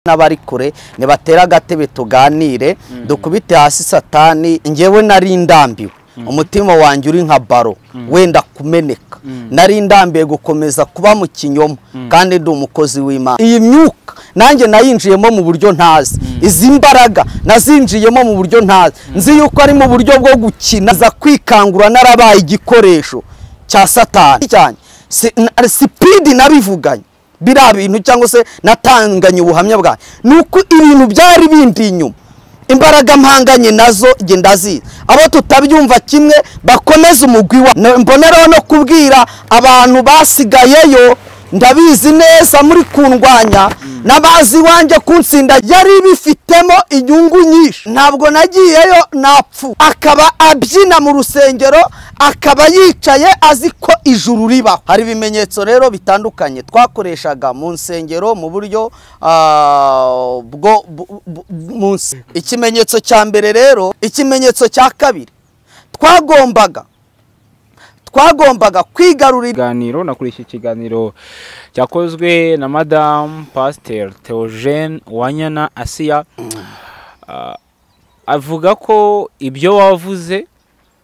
N'abari kure nibatera agatebe tuganire, dukubite hasi Satani. Njyewe nari ndambiwe, umutima wanjye uri nka baro wenda kumeneka. Nari ndambiwe gukomeza kuba mu kinyoma kandi ndi umukozi w'Imana. Iyi myuka nanjye nayinjiyemo mu buryo ntazi, izi mbaraga nazinjiyemo mu buryo ntazi, nzi yuko ari mu buryo bwo gukina za kwikangura, narabaye igikoresho cya Satani cyane. Sipidi nabivuganye biriya bintu cyangwa se natanganye ubuhamya bwanjye, nuko ibintu byari bindi inyuma, imbaraga mpanganye nazo genda ziza. Abo tutabyumva kimwe bakomeza umugwi wa mboneraho no kubwira abantu basigayeyo, ndabizi neza muri kundwanya n'abazi wanjye kunsinda, yari bifitemo inyungu nyinshi. Ntabwo nagiyeyo napfu, akaba abyina mu rusengero, akaba yicaye azi ko ijuru ribaho. Hari ibimenyetso rero bitandukanye twakoreshaga mu nsengero mu buryo bwo munsi. Ikimenyetso cya mbere rero, ikimenyetso cya kabiri, twagombaga kwigarurira. Ikiganiro nakuri iki kiganiro cyakozwe na Madame Pasteur Theogene Wanyana Asiya, avuga ko ibyo wavuze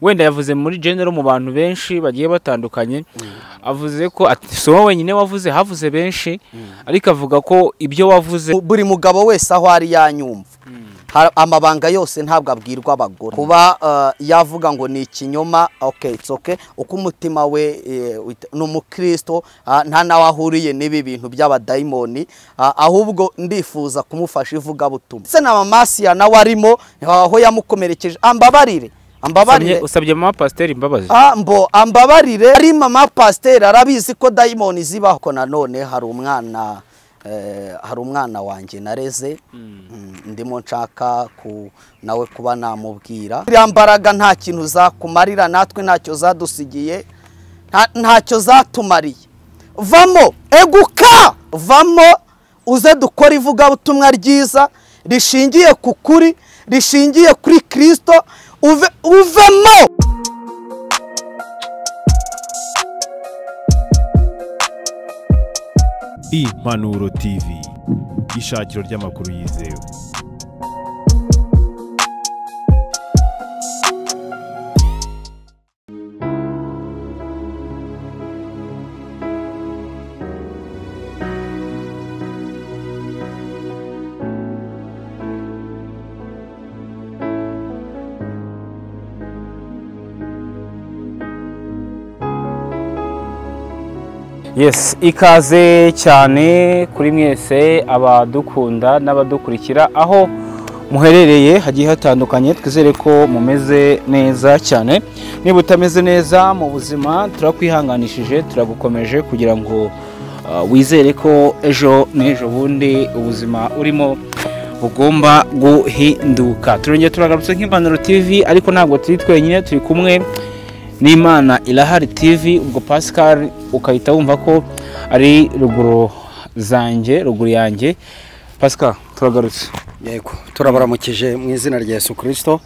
wenda yavuze muri general mu bantu benshi bagiye batandukanye, avuze ko si wowe wenyine wavuze, havuze benshi, ariko avuga ko ibyo wavuze buri mugabo wese aho ari yanyumva. Amabanga yose ntabwo abwirwa abagore. Kuba yavuga ngo ni ikinyoma, okay, it's okay, uko umutima we ni umukristo, nta nawe ahuriye n'ibi bintu by'abadayimoni, ahubwo ndifuza kumufasha ivugabutumwa. Se na mama Asiya nawe arimo aho yamukomerekeje, ambabarire. Ambabarire. Usabye mama pasteur imbabazi? Mbo ambabarire, ari mama pasteur arabizi ko dayimoni zibaho. Ko nanone hari umwana, hari umwana wanjye nareze, ndimo nshaka ku nawe kuba namubwira. Iriya mbaraga nta kintu zakumarira, natwe ntacyo zadusigiye, ntacyo zatumariye. Vamo, eguka, vamo uze dukora ivugabutumwa ryiza rishingiye ku kuri, rishingiye kuri Kristo, uvemo. Impanuro TV, ishakiro ry'amakuru yizewe. Yes, ikaze cyane kuri mwese abadukunda n'abadukurikira aho muherereye hagiye hatandukanye. Twizere ko mumeze neza cyane. Niba utameze neza mu buzima, turakwihanganishije, turagukomeje kugira ngo wizere ko ejo n'ejo bundi ubuzima urimo bugomba guhinduka. Turongeye turagarutse nk'Impanuro TV, ariko ntabwo turi twenyine, turi kumwe n'Imana Irahari TV. Ubwo Pascal ukahita wumva ko ari ruguru zanjye, ruguru yanjye. Pascal, turagarutse. Yego, turabaramukije mu izina rya Yesu Kristo.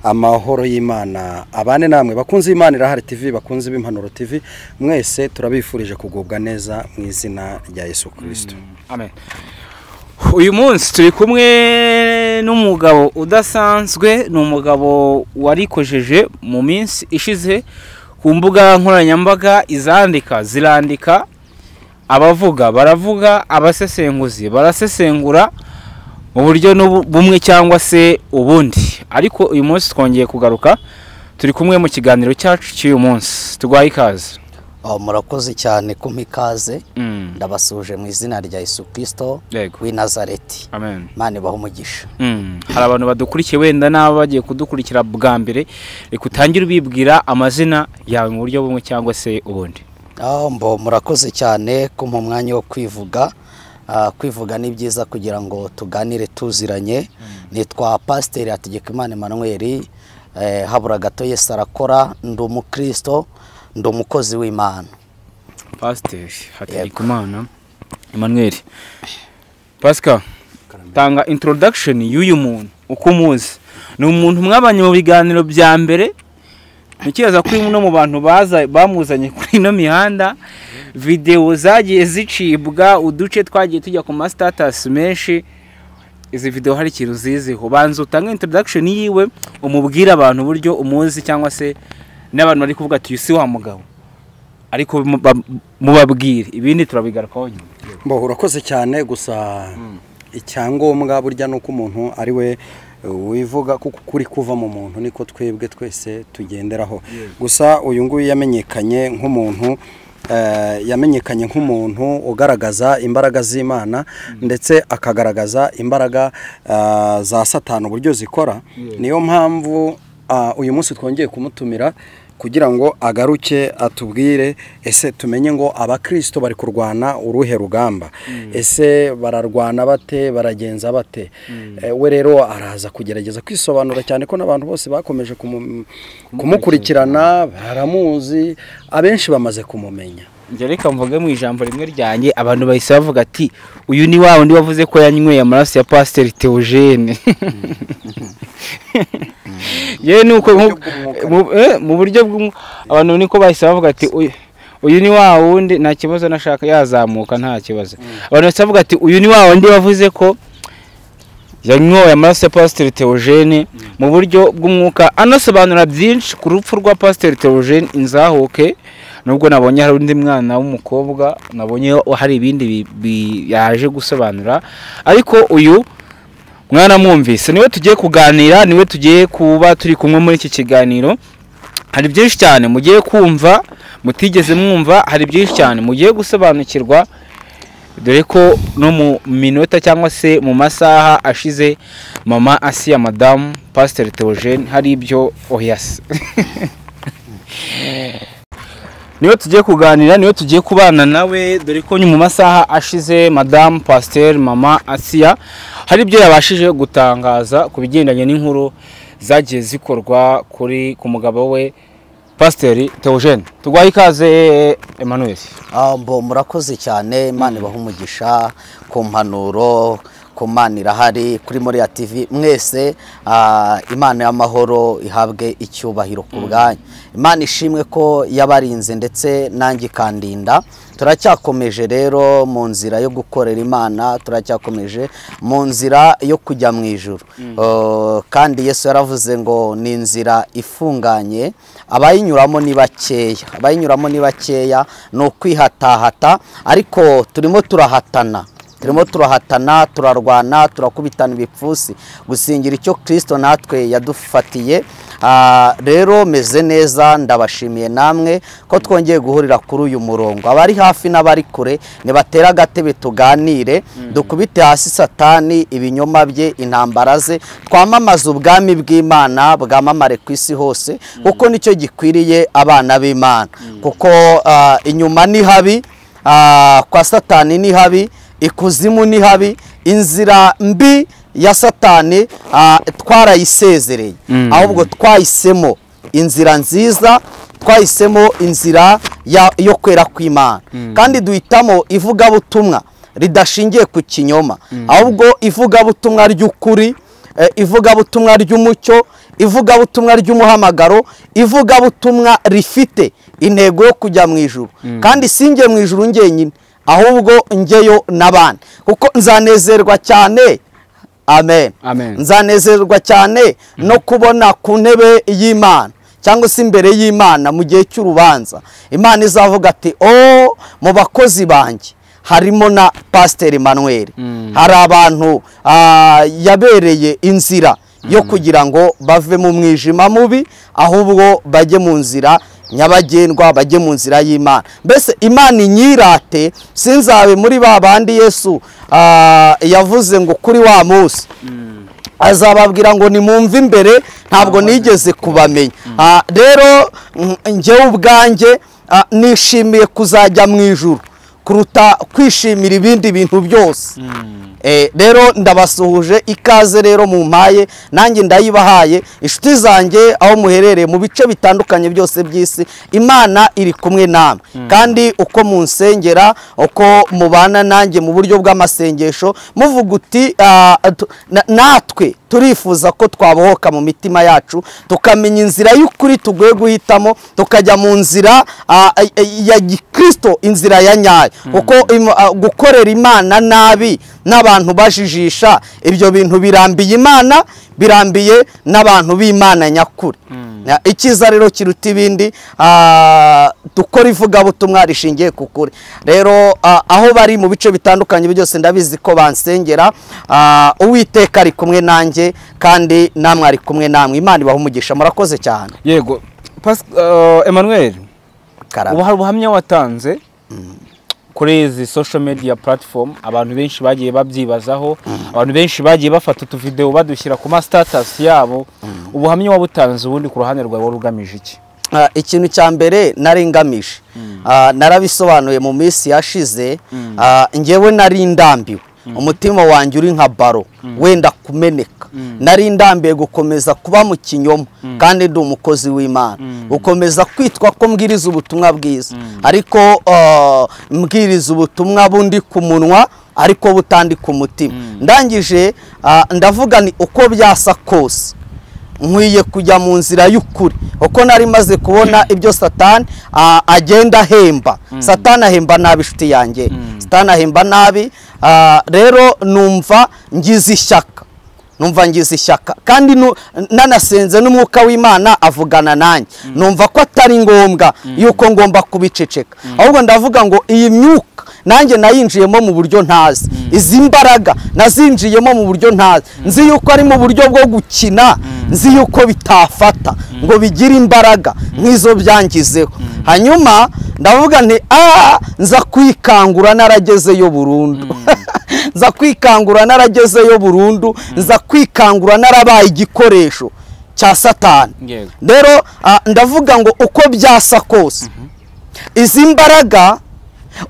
Amahoro y'Imana abane namwe bakunze Imana Irahari TV, bakunze b'Impanuro TV, mwese turabifurije kugubwa neza mu izina rya Yesu Kristo. Amen. Uyu munsi turi kumwe n'umugabo udasanzwe, ni umugabo warikojeje mu minsi ishize ku mbuga nkoranyambaga, izandika zirandika, abavuga baravuga, abasesenguzi barasesengura mu buryo bumwe cyangwa se ubundi. Ariko uyu munsi twongeye kugaruka, turi kumwe mu kiganiro cyacu cy'uyu munsi. Tugwaye ikaze. Murakoze cyane kumpa ikaze. Ndabasuje mu izina rya Yesu Kristo w'i Nazareti. Amen. Imana ibahe umugisha. Hari abantu badukurikiye wenda n'abo bagiye kudukurikira bwa mbere, reka utangire ubibwira amazina yawe mu buryo bumwe cyangwa se ubundi. Mbo murakoze cyane kumpa umwanya wo kwivuga. Kwivuga ni byiza kugira ngo tuganire tuziranye. Nitwa Pasteur Hategekimana Emmanuel, habura gato Yesu arakora, ndi umukristo, ndi umukozi w'Imana. Pasteur Hategekimana Emmanuel. Pascal, tanga introduction y'uyu muntu uko umuzi. Ni umuntu mwabanye mu biganiro bya mbere, ntekereza ko uyu no mu bantu baza bamuzanye kuri ino mihanda, video zagiye zicibwa, uduce twagiye tujya ku ma status menshi. Izi video hari ikintu ziziho. Banza utange introduction yiwe, umubwire abantu uburyo umuzi, cyangwa se n'abantu bari kuvuga ati uyu si wa mugabo, ariko mubabwire ibindi turabigarukaho nyuma. Mbo urakoze cyane. Gusa icyangombwa burya nuko umuntu ari we wivuga, kuko kuri kuva mu muntu niko twebwe twese tugenderaho. Gusa uyu nguyu yamenyekanye nk'umuntu ugaragaza imbaraga z'Imana, ndetse akagaragaza imbaraga za Satani uburyo zikora. Niyo mpamvu uyu munsi twongeye kumutumira kugira ngo agaruke atubwire, ese tumenye ngo abakristo bari kurwana uruhe rugamba, ese bararwana bate, baragenza bate? We rero araza kugerageza kwisobanura, cyane ko n'abantu bose bakomeje kumukurikirana baramuzi, abenshi bamaze kumumenya. Njye reka mvuge mu ijambo rimwe ryanjye, abantu bahise bavuga ati uyu ni wa wundi wavuze ko yanyweye amaraso ya Pasiteri Theogene. Yewe, nuko mu buryo abantu niko bahise bavuga ati uyu ni wa wundi, nta kibazo, nashaka yazamuka nta kibazo. Abantu bahise bavuga ati uyu ni wa wundi wavuze ko yanyoye amaraso ya Pasiteri Theogene mu buryo bw'umwuka, anasobanura byinshi ku rupfu rwa Pasiteri Theogene inzahuke. Nubwo nabonye hari undi mwana w'umukobwa, nabonye hari ibindi yaje gusobanura, ariko uyu mwana mwumvise niwe tugiye kuganira, niwe tugiye kuba turi kumwe muri iki kiganiro. Hari byinshi cyane mugiye kumva mutigeze mwumva, hari byinshi cyane mugiye gusobanukirwa, dore ko no mu minota cyangwa se mu masaha ashize mama Asiya, madamu Pasiteri Theogene, hari ibyo oyasi. Niwe tugiye kuganira, niwe tugiye kubana nawe, dore ko mu masaha ashize madamu Pasiteri mama Asiya hari ibyo yabashije gutangaza ku bigendanye n'inkuru zagiye zikorwa kuri ku mugabo we Pasiteri Theogene. Tugwaye ikaze, Emmanuel. Mbo murakoze cyane, Imana ibahe umugisha ku mpanuro, ku Mana irahari, kuri Moriya TV mwese. Imana y'amahoro ihabwe icyubahiro ku bwanyu. Imana ishimwe ko yabarinze ndetse nanjye ikandinda. Turacyakomeje rero mu nzira yo gukorera Imana, turacyakomeje mu nzira yo kujya mu ijuru. Kandi Yesu yaravuze ngo ni inzira ifunganye, abayinyuramo ni bakeya, abayinyuramo ni bakeya. Ni ukwihatahata, ariko turimo turahatana, turimo turahatana, turarwana, turakubitana ibipfusi gusingira icyo Kirisito natwe yadufatiye. Rero meze neza, ndabashimiye namwe ko twongeye guhurira kuri uyu murongo. Abari hafi n'abari kure nibatera agatebe tuganire, dukubite hasi Satani, ibinyoma bye, intambara ze, twamamaze ubwami bw'Imana bwamamare ku isi hose, kuko nicyo gikwiriye abana b'Imana. Kuko inyuma ni habi, kwa Satani ni habi, ikuzimu ni habi, inzira mbi ya Satani twarayisezereye, ahubwo twahisemo inzira nziza, twahisemo inzira yo kwera kw'Imana, kandi duhitamo ivugabutumwa ridashingiye ku kinyoma, ahubwo ivugabutumwa ry'ukuri, ivugabutumwa ry'umucyo, ivugabutumwa ry'umuhamagaro, ivugabutumwa rifite intego yo kujya mu ijuru. Kandi sinjye mu ijuru njyenyine, ahubwo njyeyo n'abandi, kuko nzanezerwa cyane. Amen. Amen. Nzanezerwa cyane no kubona ku ntebe y'Imana cyangwa se imbere y'Imana mu gihe cy'urubanza, Imana izavuga ati o mu bakozi banjye harimo na Pasiteri Emmanuel. Hari abantu yabereye inzira yo kugira ngo bave mu mwijima mubi, ahubwo bajye mu nzira nyabagendwa, bajye mu nzira y'Imana. Mbese Imana inyirate, sinzabe muri ba bandi Yesu yavuze ngo kuri wa munsi azababwira ngo nimumve imbere, ntabwo nigeze kubamenya. Rero njyewe ubwanjye nishimiye kuzajya mu ijuru kuruta kwishimira ibindi bintu byose. Rero ndabasuhuje, ikaze rero mumpaye nanjye ndayibahaye. Inshuti zanjye aho muherereye mu bice bitandukanye byose by'isi, Imana iri kumwe namwe, kandi uko munsengera, uko mubana nanjye mu buryo bw'amasengesho, muvuga uti natwe turifuza ko twabohoka mu mitima yacu, tukamenya inzira y'ukuri tugoye guhitamo, tukajya mu nzira ya gikristo, inzira ya nyayo, kuko gukorera Imana nabi n'abantu bajijisha. Ibyo bintu birambiye Imana, birambiye n'abantu b'Imana nyakuri. Icyiza rero kiruta ibindi, dukora ivugabutumwa rishingiye ku kuri. Rero aho bari mu bice bitandukanye byose ndabizi ko bansengera. Uwiteka ari kumwe nanjye kandi namwe ari kumwe namwe. Imana ibahe umugisha, murakoze cyane. Yego Emmanuel, ubu hari ubuhamya watanze kuri izi social media platform, abantu benshi bagiye babyibazaho, abantu benshi bagiye bafata utuvideo badushyira ku ma status yabo. Ubuhamya wabutanze ubundi ku ruhande rwawe rugamije iki? Ikintu cya mbere nari ngamije, narabisobanuye mu minsi yashize. Njyewe nari ndambiwe, umutima wanjye uri nka baro wenda kumeneka. Nari ndambiye gukomeza kuba mu kinyoma kandi ndi umukozi w'Imana, gukomeza kwitwa ko mbwiriza ubutumwa bwiza, ariko mbwiriza ubutumwa bundi ku munwa ariko butandi ku mutima. Ndangije ndavuga ni uko byasa kose nkwiye kujya mu nzira y'ukuri, uko nari maze kubona ibyo Satani agenda ahemba. Satani ahemba nabi, inshuti yanjye, Satani ahemba nabi. Rero numva ngize ishyaka, numva ngize ishyaka kandi nanasenze n'umwuka w'Imana avugana nanjye, numva ko atari ngombwa yuko ngomba kubiceceka, ahubwo ndavuga ngo iyi myuka nanjye nayinjiyemo mu buryo ntazi, izi mbaraga nazinjiyemo mu buryo ntazi, nzi yuko ari mu buryo bwo gukina, nzi yuko bitafata ngo bigire imbaraga nk'izo byangizeho. Hanyuma ndavuga nti nza kwikangura naragezeyo burundu, nza kwikangura naragezeyo burundu, nza kwikangura narabaye igikoresho cya Satani. Rero ndavuga ngo uko byasa kose izi mbaraga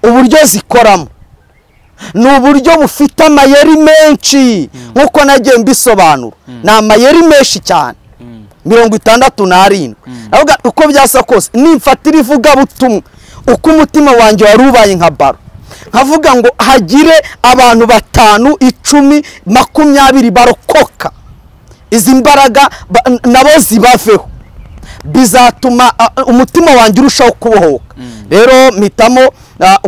uburyo zikoramo ni uburyo bufite amayeri menshi, nkuko nagiye mbisobanura, ni amayeri menshi cyane 67. Ndavuga uko byasa kose nimfatira ivugabutumwa, uko umutima wanjye wari ubaye nka baro, nkavuga ngo hagire abantu 5, 10, 20 barokoka, izi mbaraga nabo zibaveho, bizatuma umutima wanjye urushaho kubohoka. Rero mpitamo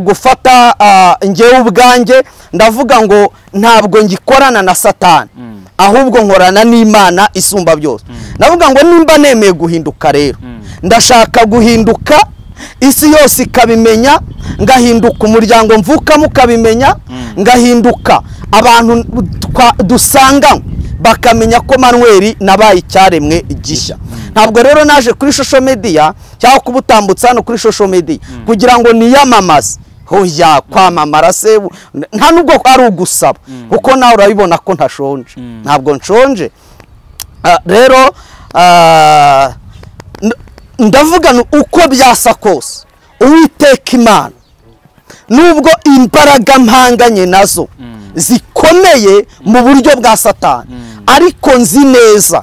gufata njyewe ubwanjye, ndavuga ngo ntabwo ngikorana na Satani, ahubwo nkorana n'Imana isumba byose. Ndavuga ngo nimba nemeye guhinduka rero, ndashaka guhinduka isi yose ikabimenya, ngahinduka umuryango mvukamo ukabimenya, ngahinduka abantu dusanga bakamenya ko Manuel nabaye icyaremwe gishya. Ntabwo rero naje kuri social media cyangwa kubutambutsa hano kuri social media kugira ngo niyamamaze. Hoya kwamamara se nta nubwo ari ugusaba, kuko nawe urabibona ko ntashonje, ntabwo nshonje. Rero ndavuga uko byasa kose Uwiteka Imana nubwo imbaraga mpanganye nazo zikomeye mu buryo bwa Satani, ariko nzi neza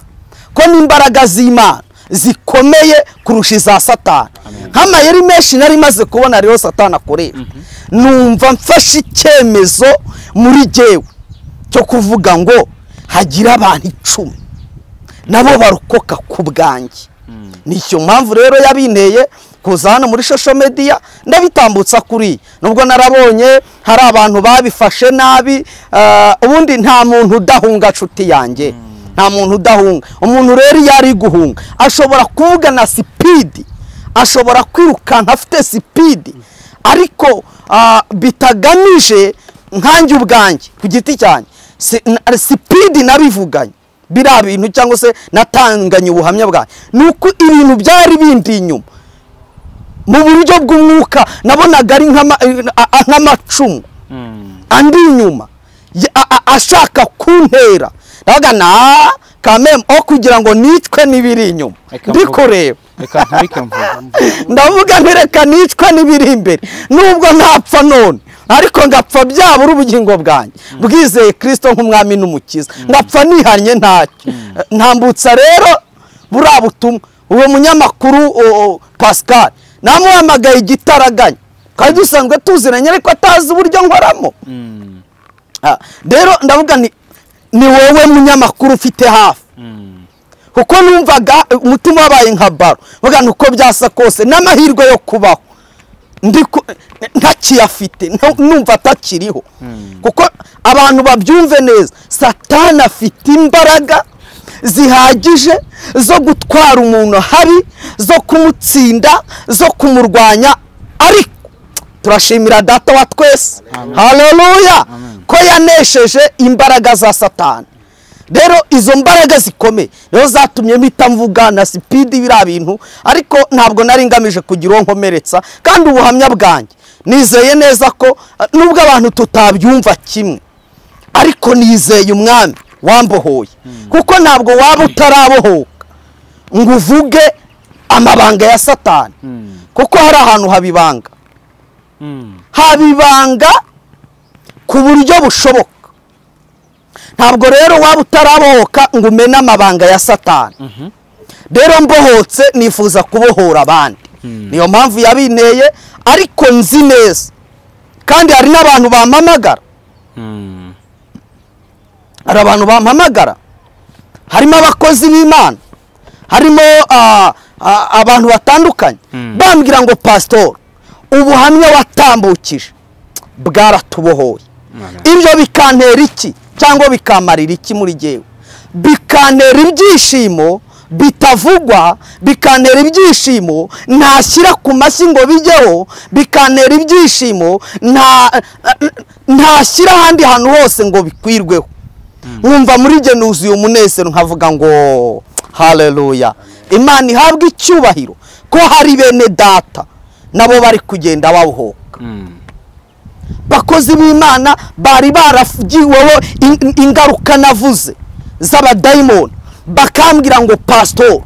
ko n'imbaraga z'Imana zikomeye kurusha iza Satani. Nk'amayeri menshi nari maze kubona rero Satani akoresha, numva mfashe icyemezo muri jyewe cyo kuvuga ngo hagira abantu 10 nabo barokoka ku bwanjye. Nicyo mpamvu rero yabinteye kuza hano muri social media ndabitambutsa kuri, nubwo narabonye hari abantu babifashe nabi. Ubundi nta muntu udahunga, nshuti yanjye, nta muntu udahunga. Umuntu rero iyo ari guhunga ashobora kuvuga na speed, ashobora kwirukanka afite speed, ariko bitagamije nkanjye ubwanjye ku giti cyanjye speed nabivuganye biriya bintu cyangwa se natanganye ubuhamya bwanjye, nuko ibintu byari bindi inyuma mu buryo bw'umwuka nabonaga ari nk'amacumu andi inyuma ashaka kuntera. Ndavuga na kameme aho kugira ngo nicwe n'ibiri inyuma ndi kureba, ndavuga ntireka nicwe n'ibiri imbere, nubwo ntapfa none ariko ngapfa byabura ubugingo bwanjye bwizeye Kristo nk'umwami n'umukiza, ngapfa nihanye ntacyo. Ntambutsa rero buriya butumwa. Uwo munyamakuru Pascal namuhamagaye igitaraganya, kandi dusanzwe tuziranye ariko atazi uburyo nkoramo. Rero ndavuga ni wowe munyamakuru ufite hafi, kuko numvaga umutima wabaye nka baro, mvuga uko byasa kose n'amahirwe yo kubaho Ntakiyafite, numva atakiriho. Kuko abantu babyumve neza, Satani afite imbaraga zihagije zo gutwara umuntu habi, zo kumutsinda, zo kumurwanya. Ariko turashimira Data wa twese, haleluya, ko yanesheje imbaraga za Satani. Rero izo mbaraga zikomeye rero zatumye mpita mvuga na speed biriya bintu, ariko ntabwo nari ngamije kugira uwo nkomeretsa. Kandi ubuhamya bwanjye nizeye neza ko nubwo abantu tutabyumva kimwe, ariko nizeye umwami wambohoye. Kuko ntabwo waba utarabohoka ngo uvuge amabanga ya Satani, kuko hari ahantu habibanga, habibanga ku buryo bushoboka. Ntabwo rero waba utarabohoka ngo umene amabanga ya Satani. Rero mbohotse nifuza kubohora abandi, niyo mpamvu yabinteye. Ariko nzi neza, kandi hari n'abantu bampamagara, hari abantu bampamagara, harimo abakozi b'Imana, harimo abantu batandukanye, bambwira ngo pastor, ubuhamya watambukije bwaratubohoye. Ibyo bikantera iki cyangwa bikamarira iki muri jyewe? Bikantera ibyishimo bitavugwa, bikantera ibyishimo ntashyira ku mashyi ngo bijyeho, bikantera ibyishimo ntashyira ahandi hantu hose ngo bikwirweho. Nkumva muri jye nuzuye umunezero, nkavuga ngo haleluya, Imana ihabwe icyubahiro ko hari bene data nabo bari kugenda babohoka. Bakozi b'Imana bari baragiweho ingaruka navuze z'abadayimoni, bakambwira ngo pastor,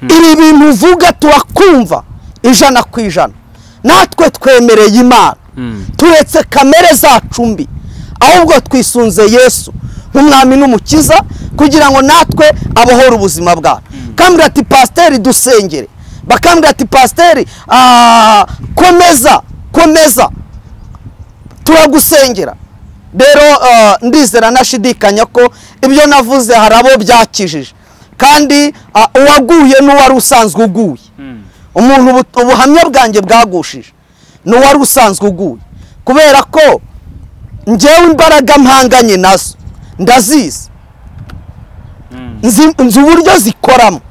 ibi bintu uvuga turakumva 100%, natwe twemereye Imana, turetse kamere zacu mbi, ahubwo twisunze Yesu nk'umwami n'umukiza, kugira ngo natwe abohore ubuzima bwacu. Kambwira ati pasiteri dusengere, bakambwira ati pasiteri komeza komeza turagusengera. Rero ndizera nashidikanya ko ibyo navuze hari abo byakijije, kandi uwaguye n'uwari usanzwe uguye. Umuntu ubuhamya bwanjye bwagushije n'uwari usanzwe uguye, kubera ko njyewe imbaraga mpanganye nazo ndazizi, nzi uburyo zikoramo.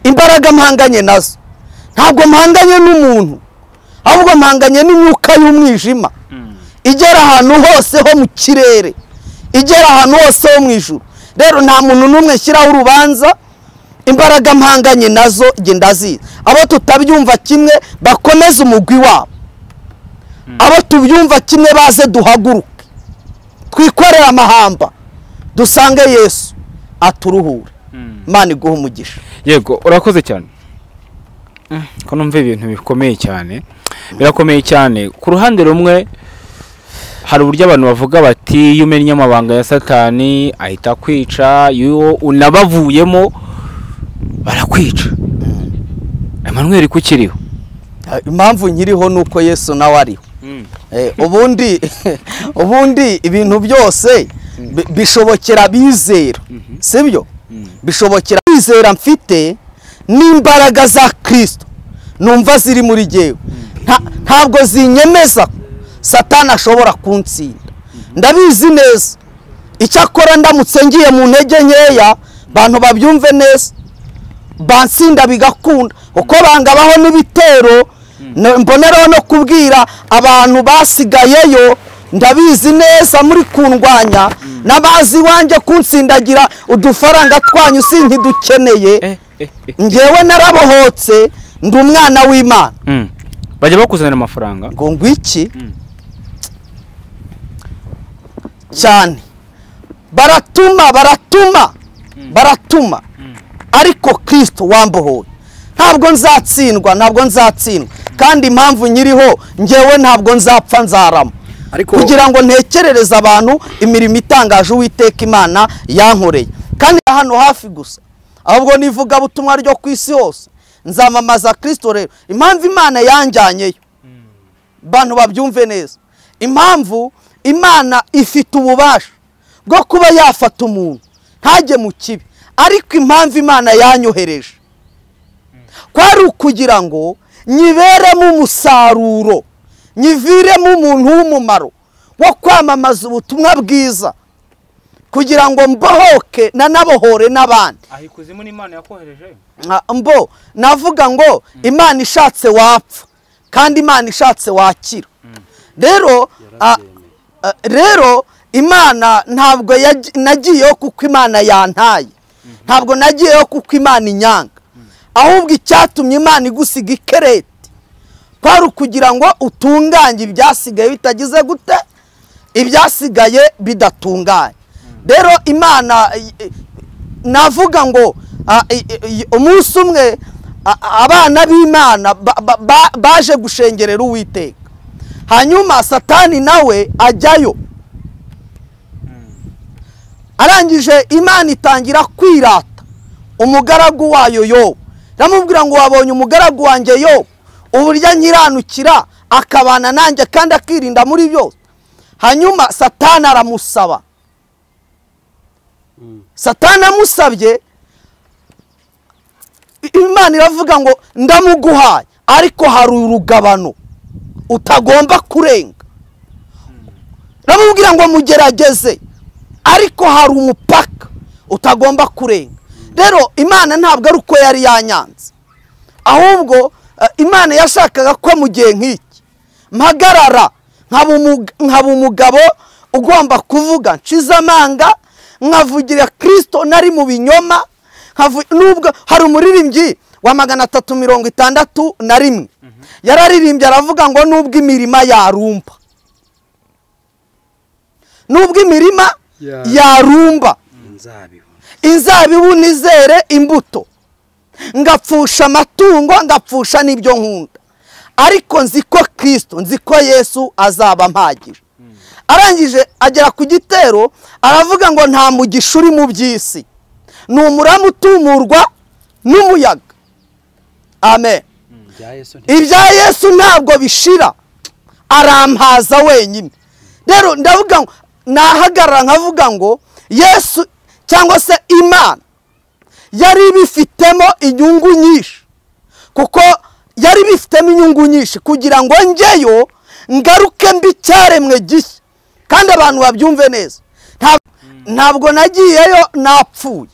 Imbaraga mpanganye nazo ntabwo mpanganye n'umuntu, ahubwo mpanganye n'imyuka y'umwijima igera ahantu hose ho mu kirere, igera ahantu hose ho mu ijuru. Rero nta muntu n'umwe shyiraho urubanza, imbaraga mpanganye nazo njye ndazizi. Abo tutabyumva kimwe bakomeze umugwi wabo, abo tubyumva kimwe baze duhaguruke, twikorere amahamba, dusange Yesu aturuhure. Imana iguhe umugisha. Yego, urakoze cyane. Ko numva ibintu bikomeye cyane, birakomeye cyane. Ku ruhande rumwe hari uburyo abantu bavuga bati iyo umennye amabanga ya Satani ahita kwica, iyo unabavuyemo barakwica. Emmanuel kukiriho? Impamvu nkiriho nuko Yesu nawe ariho. Ubundi ibintu byose bishobokera bizera, sibyo? Bishobokera bizera. Mfite n'imbaraga za Kristo numva ziri muri jyewe, ntabwo zinyemeza Satani ashobora kuntsinda. Ndabizi neza. Icyakora ndamutse ngiye mu ntege nkeya, bantu babyumve neza, bansinda bigakunda, uko bangabaho n'ibitero. Mboneraho no kubwira abantu basigayeyo, ndabizi neza muri kundwanya, n'abazi wanjye kunsindagira udufaranga twanyu sinkidukeneye. Njyewe narabohotse, ndi umwana w'Imana. Bajya bakuzanira amafaranga ngo ngwiki cyane, baratuma baratuma baratuma, ariko Kristo wambohoye ntabwo nzatsindwa, ntabwo nzatsindwa. Kandi impamvu nyiriho njyewe ntabwo nzapfa, nzarama, kugira ngo ntekerereze abantu imirimo itangaje Uwiteka Imana yankoreye. Kandi hano hafi gusa, ahubwo nivuga butumwa ryo ku isi hose, nzamamaza Kristo. Rero impamvu Imana yanjyanyeyo, bantu babyumve neza, impamvu Imana ifite ububasha bwo kuba yafata umuntu ntajye mu kibi, ariko impamvu Imana yanyohereje Kwari ukugira ngo nyiberemo umusaruro, nyiviremo umuntu w'umumaro wo kwamamaza ubutumwa bwiza, kugira ngo mbohoke nanabohore n'abandi. Aho ikuzimu n'Imana yakohereje? Mbo navuga ngo Imana ishatse wapfa, kandi Imana ishatse wakira. Rero rero Imana ntabwo nagiyeho kuko Imana yantaye, ntabwo nagiyeho kuko Imana inyanga, ahubwo icyatumye Imana igusiga ikerete kwari ukugira ngo utunganye ibyasigaye bitagize gute, ibyasigaye bidatunganye. Rero Imana navuga ngo umunsi umwe abana b'Imana baje gushengerera Uwiteka, hanyuma Satani nawe ajyayo. Arangije Imana itangira kwirata umugaragu wayo Yobu, iramubwira ngo wabonye umugaragu wanjye Yobu uburyo ankiranukira akabana nanjye kandi akirinda muri byose. Hanyuma Satani aramusaba. Satani amusabye, Imana iravuga ngo ndamuguhaye, ariko hari urugabano utagomba kurenga. Iramubwira ngo mugerageze, ariko hari umupaka utagomba kurenga. Rero Imana ntabwo ari uko yari yanyanze, ahubwo Imana yashakaga ko mu gihe nk'iki mpagarara nkaba umugabo ugomba kuvuga nshize amanga, nkavugira Kristo nari mu binyoma. Nubwo hari umuririmbyi wa 361 yararirimbye aravuga ngo nubwo imirima yarumba, nubwo imirima yarumba, inzabibu nizere imbuto, ngapfusha amatungo, ngapfusha n'ibyo nkunda, ariko nzi ko Kristo, nzi ko Yesu azaba mpagije. Arangije agera ku gitero aravuga ngo nta mugisha uri mu by'isi, ni umurama utumurwa n'umuyaga. Amen. Ibya Yesu ntabwo bishira, arampaza wenyine. Rero ndavuga ngo nahagarara nkavuga ngo Yesu cyangwa se Imana yari bifitemo inyungu nyinshi, kuko yari bifitemo inyungu nyinshi kugira ngo njyeyo ngaruke mbi cyaremwe gishya. Kandi abantu babyumve neza, ntabwo nagiyeyo napfuye,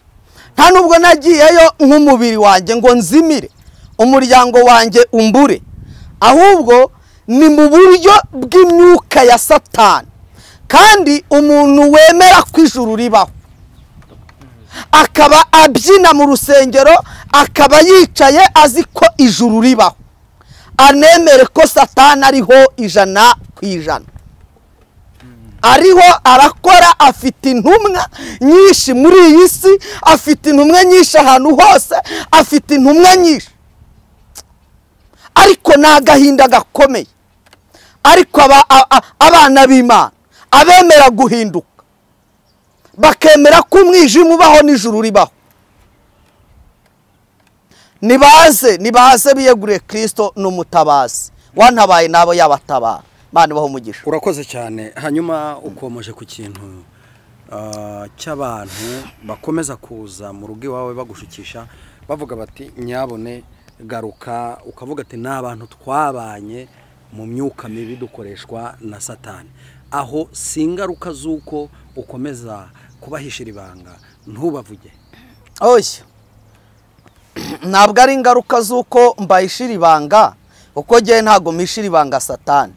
nta nubwo nagiyeyo nk'umubiri wanjye ngo nzimire, umuryango wanjye umbure, ahubwo ni mu buryo bw'imyuka ya Satani. Kandi umuntu wemera ko ijuru ribaho, akaba abyina mu rusengero, akaba yicaye azi ko ijuru ribaho, anemere ko Satani ariho 100%, ariho arakora, afite intumwa nyinshi muri iyi si, afite intumwa nyinshi ahantu hose, afite intumwa nyinshi, ariko ni agahinda gakomeye. Ariko abana b'Imana abemera guhinduka, bakemera ko umwijima ubaho n'ijuru ribaho, nibaze nibaze biyeguriye Kristo n'umutabazi wantabaye nabo yabatabara. Imana ibahe umugisha. Urakoze cyane. Hanyuma ukomoje ku kintu cy'abantu bakomeza kuza mu rugo iwawe bagushukisha bavuga bati nyabone garuka, ukavuga ati n'abantu twabanye mu myuka mibi dukoreshwa na Satani. Aho si ingaruka z'uko ukomeza kubahishira ibanga ntubavuge? Oya, ntabwo ari ingaruka z'uko mbahishira ibanga, uko ngewe ntabwo mpishira ibanga Satani,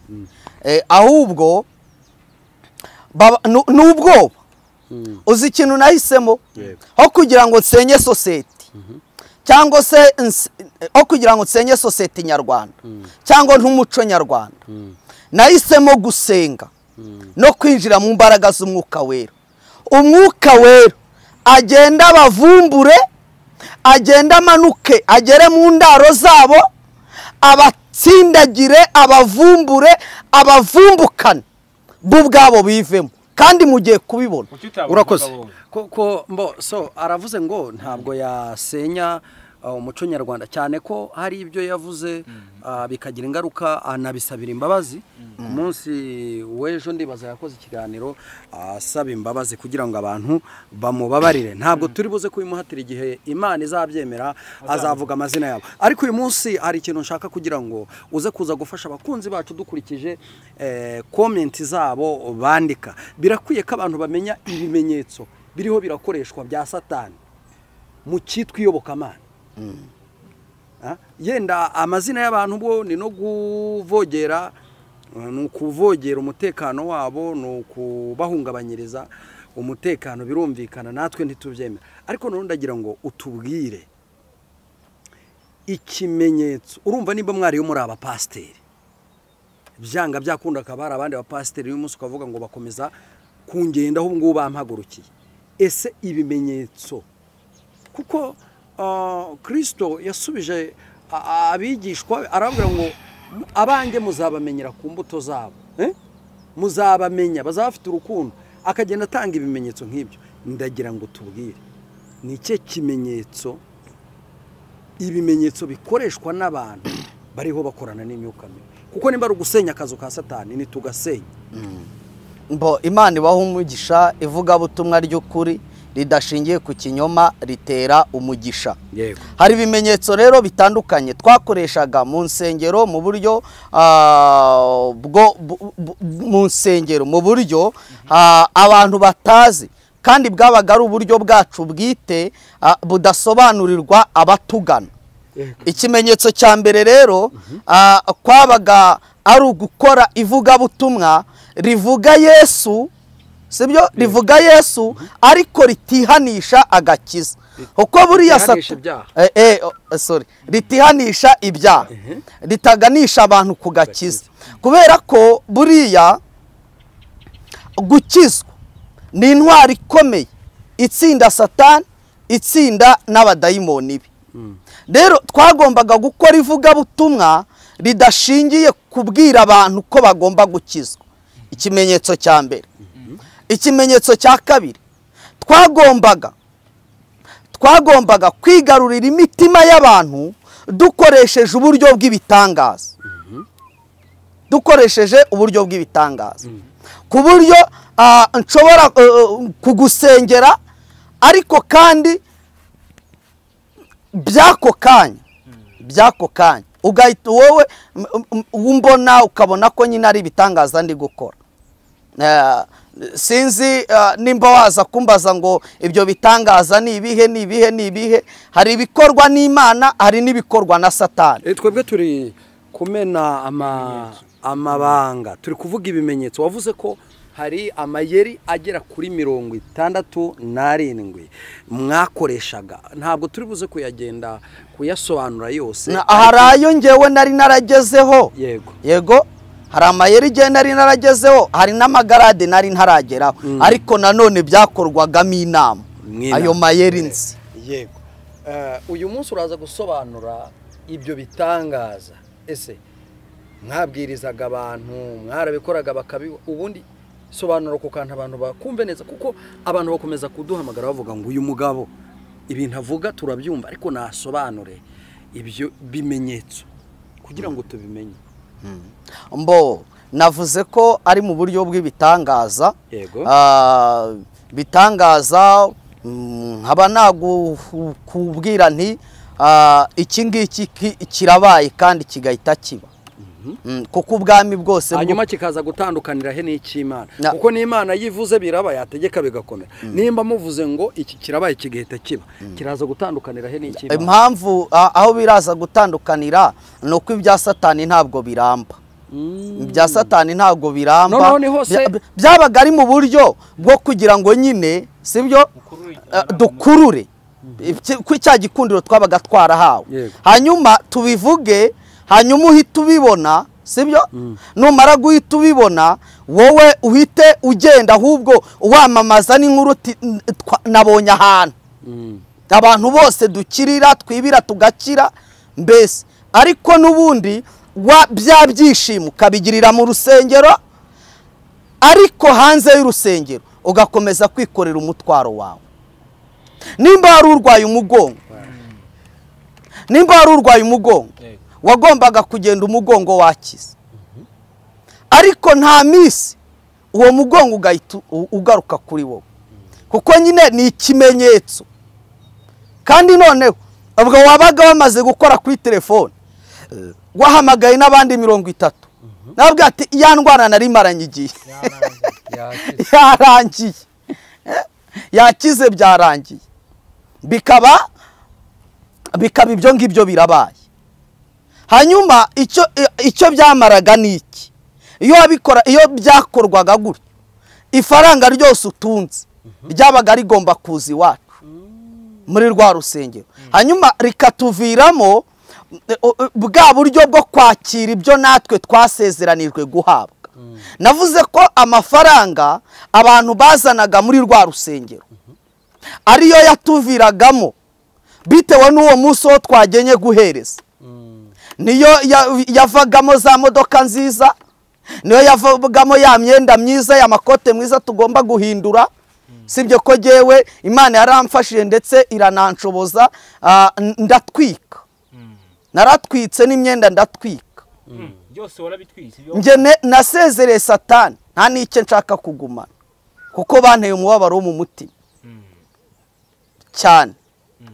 ahubwo n'ubwoba. Uzi ikintu nahisemo, aho kugira ngo nsenye sosiyete cyangwa se aho kugira ngo nsenye sosiyete nyarwanda cyangwa n'umuco nyarwanda, nahisemo gusenga no kwinjira mu mbaraga z'umwuka wera. Umwuka wera agenda abavumbure, agenda amanuke agere mu ndaro zabo, abatsindagire, abavumbure, abavumbukane bo ubwabo bivemo, kandi mugiye kubibona. Urakoze. Ko mbo so aravuze ngo ntabwo yasenya umuco nyarwanda, cyane ko hari ibyo yavuze bikagira ingaruka, anabisabira imbabazi. Ku munsi w'ejo ndibaza yakoze ikiganiro asaba imbabazi kugira ngo abantu bamubabarire. Ntabwo turi buze kubimuhatira, igihe Imana izabyemera azavuga amazina yabo. Ariko uyu munsi hari ikintu nshaka kugira ngo uze kuza gufasha abakunzi bacu dukurikije komenti zabo bandika. Birakwiye ko abantu bamenya ibimenyetso biriho birakoreshwa bya Satani mu cyitwa iyobokamana. Yenda amazina y'abantu bo ni no kuvogera, ni ukuvogera umutekano wabo, ni ukubahungabanyiriza umutekano, birumvikana natwe ntitubyemera. Ariko none ndagira ngo utubwire ikimenyetso. Urumva nimba mwariyo muri abapasiteri, byanga byakunda akaba hari abandi bapasiteri uyu munsi ukavuga ngo bakomeza kungendaho ubu ngubu bampagurukiye. Ese ibimenyetso, kuko Kristo yasubije abigishwa arababwira ngo abanjye muzabamenyera ku mbuto zabo, muzabamenya, bazaba bafite urukundo, akagenda atanga ibimenyetso nk'ibyo. Ndagira ngo tubwire ni ikihe kimenyetso, ibimenyetso bikoreshwa n'abantu bariho bakorana n'imyuka mibi, kuko nimba ari ugusenya akazu ka Satani nitugasenya. Mbo Imana ibaha umugisha, ivugabutumwa ry'ukuri ridashingiye ku kinyoma ritera umugisha. Yego. Hari ibimenyetso rero bitandukanye twakoreshaga mu nsengero mu buryo bwo mu nsengero mu buryo abantu batazi, kandi bwabaga ari uburyo bwacu bwite budasobanurirwa abatugana. Ikimenyetso cya mbere rero kwabaga ari ugukora ivugabutumwa rivuga Yesu, sibyo, rivuga Yesu ariko ritihanisha agakiza. Uko buriya sorry, ritihanisha ibyaha, ritaganisha abantu ku gakiza. Kubera ko buriya gukizwa ni intwari ikomeye itsinda Satani, itsinda n'abadayimoni be. Rero twagombaga gukora ivugabutumwa ridashingiye kubwira abantu ko bagomba gukizwa. Ikimenyetso cya mbere. Ikimenyetso cya kabiri, twagombaga kwigarurira imitima y'abantu dukoresheje uburyo bw'ibitangaza. Dukoresheje uburyo bw'ibitangaza. Ku buryo nshobora kugusengera ariko kandi byako kanya ugahita wowe umbona ukabona ko nyine ari ibitangaza ndi gukora. Sinzi nimba waza kumbaza ngo ibyo bitangaza ni ibihe ni ibihe ni ibihe. Hari ibikorwa n'Imana, hari n'ibikorwa na Satani. Twebwe turi kumena amabanga, turi kuvuga ibimenyetso. Wavuze ko hari amayeri agera kuri 67 mwakoreshaga, ntabwo turi buze kuyagenda kuyasobanura yose. Hari ayo ngewe nari naragezeho. Yego, yego, hari amayeri ngewe nari naragezeho, hari n'amagarade nari ntarageraho, ariko nanone byakorwagamo inama ayo mayeri nzi. Yego. Uyu munsi uraza gusobanura ibyo bitangaza. Ese mwabwirizaga abantu, mwarabikoraga bakabi, ubundi sobanura ku kantu abantu bakumve neza, kuko abantu bakomeza kuduhamagara bavuga ngo uyu mugabo ibintu avuga turabyumva, ariko nasobanure ibyo bimenyetso kugira ngo tubimenye. Mbo navuze ko ari mu buryo bw'ibitangaza. Yego. Bitangaza nkaba nagukubwira nti iki ngiki kirabaye kandi kigahita kiba. Kuko ubwami bwose hanyuma kikaza gutandukanira he n'ikimana, kuko n'Imana yivuze biraba yategeka bigakomera. Nimba muvuze ngo iki kirabaye kigahita kiba, kiraza gutandukanira he n'ikimana. Impamvu aho biraza gutandukanira ni uko ibya Satani ntabwo biramba. Ibya Satani ntabwo biramba. Byabaga ari mu buryo bwo kugira ngo nyine, sibyo, dukurure cya gikundiro twabaga twarahawe, hanyuma tubivuge, hanyuma uhita ubibona, sibyo? Numara guhita ubibona wowe uhite ugenda ahubwo wamamaza n'inkuru nabonye ahantu abantu bose dukirira twibira tugakira mbese. Ariko n'ubundi bya byishimo ukabigirira mu rusengero, ariko hanze y'urusengero ugakomeza kwikorera umutwaro wawe. Nimba wari urwaye umugongo, Nimba wari urwaye umugongo, wagombaga kugenda umugongo wakize, ariko nta minsi uwo mugongo ugahita ugaruka kuri wowe, kuko nyine ni ikimenyetso. Kandi noneho ubwo wabaga wamaze gukora kuri telefone, wahamagaye n'abandi 30, nabwo ati ya ndwara nari maranye igihe yarangiye, yakize, byarangiye, bikaba ibyo ngibyo birabaye. Hanyuma icyo byamaraga ni iki? Iyo wabikora, iyo byakorwaga gutyo, ifaranga ryose utunze ryabaga rigomba kuza iwacu muri rwa rusengero, hanyuma rikatuviramo bwa buryo bwo kwakira ibyo natwe twasezeranijwe guhabwa. Navuze ko amafaranga abantu bazanaga muri rwa rusengero ariyo yatuviragamo bitewe n'uwo munsi wo twagenye guhereza, niyo yavagamo za modoka nziza, niyo yavagamo ya myenda myiza, ya makote mwiza tugomba guhindura. Sibyo ko jewe Imana yaramfashije ndetse irananshoboza, ndatwika, naratwitse n'imyenda ndatwika byose warabitwitse. Nge nasezereye Satani, nta n'icyo nshaka kugumana, kuko banteye umubabaro wo mu mutima cyane.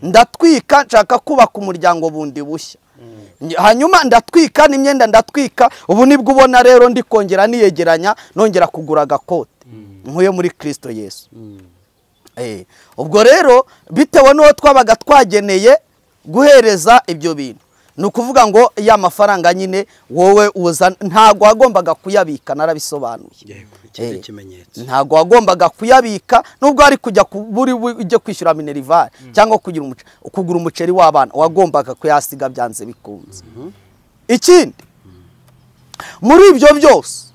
Ndatwika, nshaka kubaka umuryango bundi bushya. Hanyuma ndatwika n'imyenda ndatwika. Ubu nibwo ubona rero ndi kongera niyegeranya, nongera kugura agakote nkuye muri Kristo Yesu. Ubwo rero bitewe n'uwo twabaga twageneye guhereza ibyo bintu, ni ukuvuga ngo ya mafaranga nyine wowe uza ntago wagombaga kuyabika, narabisobanuye. Ntago wagombaga kuyabika, nubwo ari kujya buri ujye kwishyura minerivare cyangwa kugira kugura umuceri w'abana, wagombaga kuyasiga byanze bikunze. Ikindi muri ibyo byose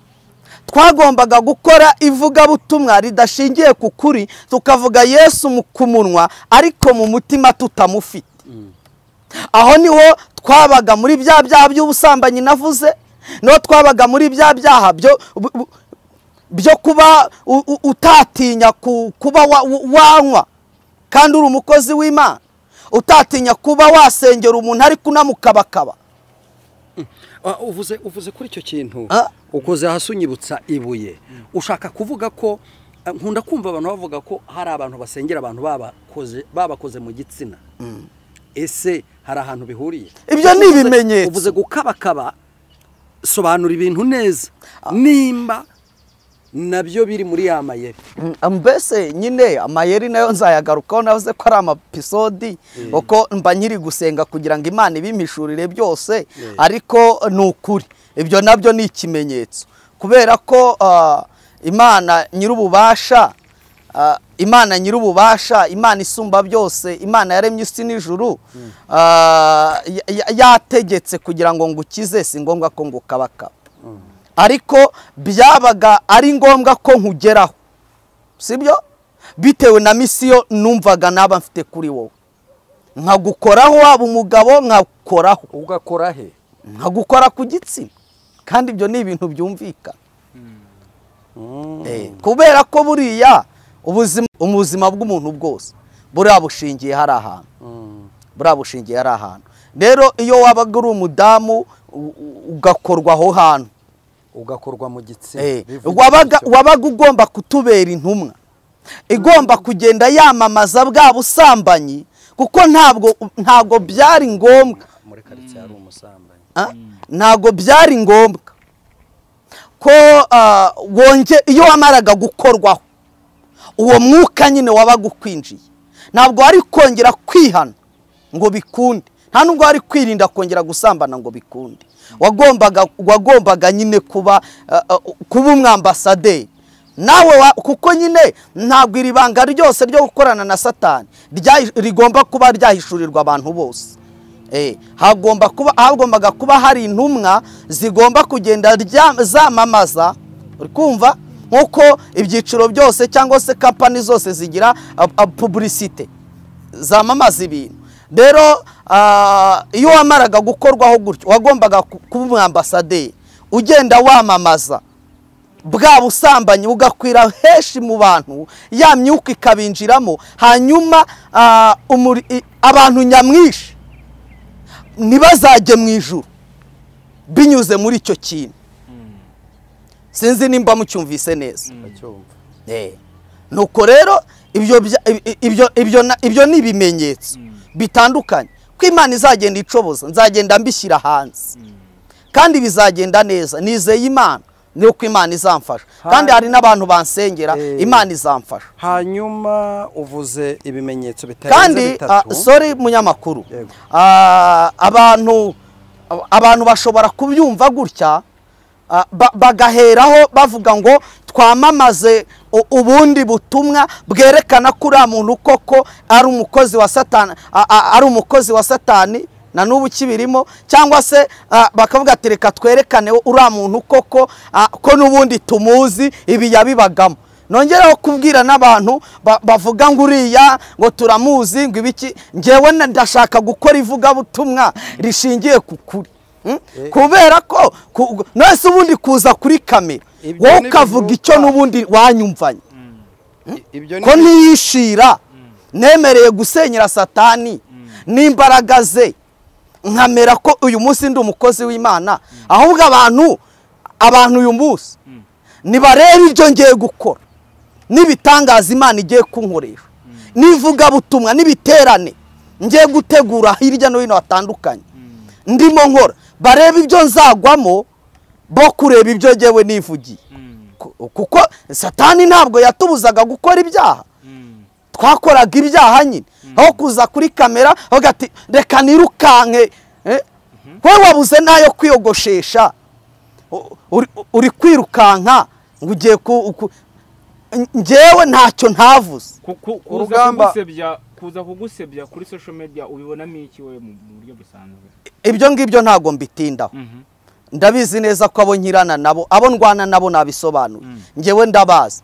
twagombaga gukora ivugabutumwa ridashingiye ku kuri, tukavuga Yesu ku munwa ariko mu mutima tutamufite. Aho niho twabaga muri bya byaha by'ubusambanyi navuze, niho twabaga muri bya byaha byo kuba utatinya kuba wanywa kandi uri umukozi w'Imana, utatinya kuba wasengera umuntu ariko unamukabakaba. Uvuze kuri icyo kintu, ukoze hasi unyibutsa ibuye. Ushaka kuvuga ko nkunda kumva abantu bavuga ko hari abantu basengera abantu babakoze mu gitsina. Ese hari ahantu bihuriye? Ibyo ni ibimenyetso. Uvuze gukabakaba, sobanura ibintu neza nimba nabyo biri muri ya mayeri. Mbese nyine amayeri nayo nzayagarukaho, navuze ko ari amapisodi, uko mba nkiri gusenga kugira ngo Imana ibimishurire byose, ariko ni ukuri ibyo nabyo ni ikimenyetso, kubera ko Imana nyir'ububasha, Imana nyir'ububasha, Imana isumba byose, Imana yaremye isi n'ijuru, yategetse kugira ngo ngukize, si ngombwa ko ngukabakaba, ariko byabaga ari ngombwa ko nkugeraho, sibyo? Bitewe na misiyo numvaga naba mfite kuri wowe, nkagukoraho, waba umugabo nkagukoraho. Ugakora he? Nkagukora ku gitsina. Kandi ibyo ni ibintu byumvikana. Kubera ko buriya ubuzima bw'umuntu bwose buriya bushingiye hari ahantu, buriya bushingiye hari ahantu. Rero iyo wabaga uri umudamu ugakorwa aho hantu, ugakorwa mu gitsina, wabaga ugomba kutubera intumwa igomba kugenda yamamaza bwa busambanyi, kuko ntabwo byari ngombwa muri karitsiye ari umusambanyi, ntabwo byari ngombwa ko wonge iyo wamaraga gukorwaho uwo mwuka nyine wabaga ukwinjiye, ntabwo wari kongera kwihana ngo bikunde, nta nubwo wari kwirinda kongera gusambana ngo bikunde. Wagombaga nyine kuba umwambasaderi nawe, kuko nyine ntabwo iri banga ryose ryo gukorana na Satani rigomba kuba ryahishurirwa abantu bose. Hagombaga kuba hari intumwa zigomba kugenda zamamaza, uri kumva, nkuko ibyiciro byose cyangwa se kampani zose zigira publicité zamamaza ibintu. Rero iyo wamaraga gukorwaho gutyo wagombaga kuba umwambasaderi ugenda wamamaza bwa busambanyi bugakwira heshi mu bantu, ya myuka ikabinjiramo, hanyuma abantu nyamwinshi Ntibazajye mu ijuru binyuze muri icyo kintu. Sinzi nimba mucyumvise neza. Nuko rero ibyo ni ibimenyetso bitandukanye ko Imana izagenda icoboza, nzagenda mbishyira hanze kandi bizagenda neza. Nizeye Imana nuko Imana izamfasha, kandi hari n'abantu bansengera, Imana izamfasha. Hanyuma uvuze ibimenyetso bitarenze bitatu. Kandi sorry munyamakuru, abantu bashobora kubyumva gutya bagaheraho bavuga ngo twamamaze ubundi butumwa bwerekana ko uriya muntu koko ari umukozi wa Satani, ari umukozi wa Satani na n'ubu kibirimo, cyangwa se bakavuga ati reka twerekane uriya muntu koko ko n'ubundi tumuzi ibi yabibagamo. Nongeraho kubwira n'abantu bavuga ngo uriya ngo turamuzi ngo ibiki, ngewe ndashaka gukora ivugabutumwa rishingiye ku kuri. Kubera ko nese ubundi kuza kuri kamera wowe ukavuga icyo n'ubundi wanyumvanye ko ntiyishira, nemereye gusenyera Satani n'imbaraga ze, nkamera ko uyu munsi ndi umukozi w'Imana. Ahubwo abantu uyu munsi nibarebe ibyo ngiye gukora n'ibitangaza Imana igiye kunkoresha, n'ivugabutumwa n'ibiterane ngiye gutegura hirya no hino hatandukanye ndimo nkora, barebe ibyo nzagwamo bo kureba ibyo ngewe nivugiye. Kuko Satani ntabwo yatubuzaga gukora ibyaha, twakoraga ibyaha nyine. Aho kuza kuri kamera avuga ati reka nirukanke, wowe wabuze nayo kwiyogoshesha, uri kwirukanka ngo ugiye ngewe ntacyo ntavuze. Urugamba kuza kugusebya kuri social media ubibonamo iki wewe mu buryo busanzwe? Ibyo ngibyo ntago mbitindaho. Ndabizi neza ko abo nkirana nabo, abo ndwana nabo nabisobanuye. Ngewe ndabazi.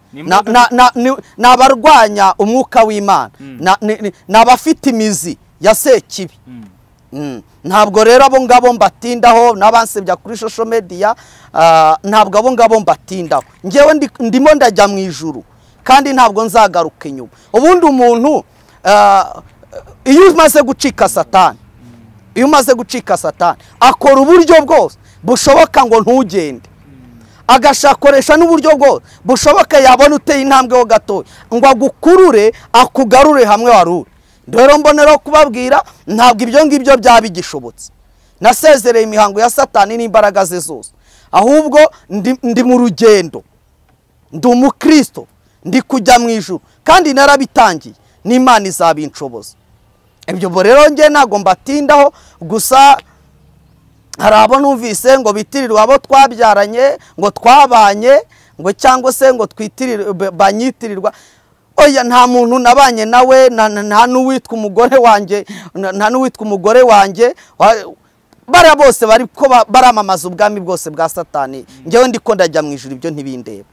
Nabarwanya umwuka w'Imana, nabafite imizi ya sekibi. Ntabwo rero abo ngabo mbatindaho, nabansebya kuri social media, ntabwo abo ngabo mbatindaho. Ngewe ndimo ndajya mu ijuru kandi ntabwo nzagaruka inyuma. Ubundi umuntu iyo umaze gucika Satani, iyo umaze gucika Satani akora uburyo bwose bushoboka ngo ntugende, agashakoresha n'uburyo bwose bushoboka yabona uteye intambwe ho gatoya ngo agukurure akugarure hamwe wari uri. Rero mbonera kubabwira ntabwo ibyo ngibyo byaba bigishobotse. Nasezereye imihango ya Satani n'imbaraga ze zose, ahubwo ndi mu rugendo, ndi umukristo, ndi kujya mu ijuru kandi narabitangiye n'Imana izabinshoboza. Ibyo rero nge ntago mbatindaho, gusa hari abo numvise ngo bitirirwa abo twabyaranye ngo twabanye ngo cyangwa se ngo twitirirwe banyitirirwa. Oya, nta muntu nabanye nawe, nta n'uwitwa umugore wanjye, nta n'uwitwa umugore wanjye. Bara bose bari ko baramamaza ubwami bwose bwa Satani, ngewe ndiko ndajya mu ijuru, ibyo ntibindeba.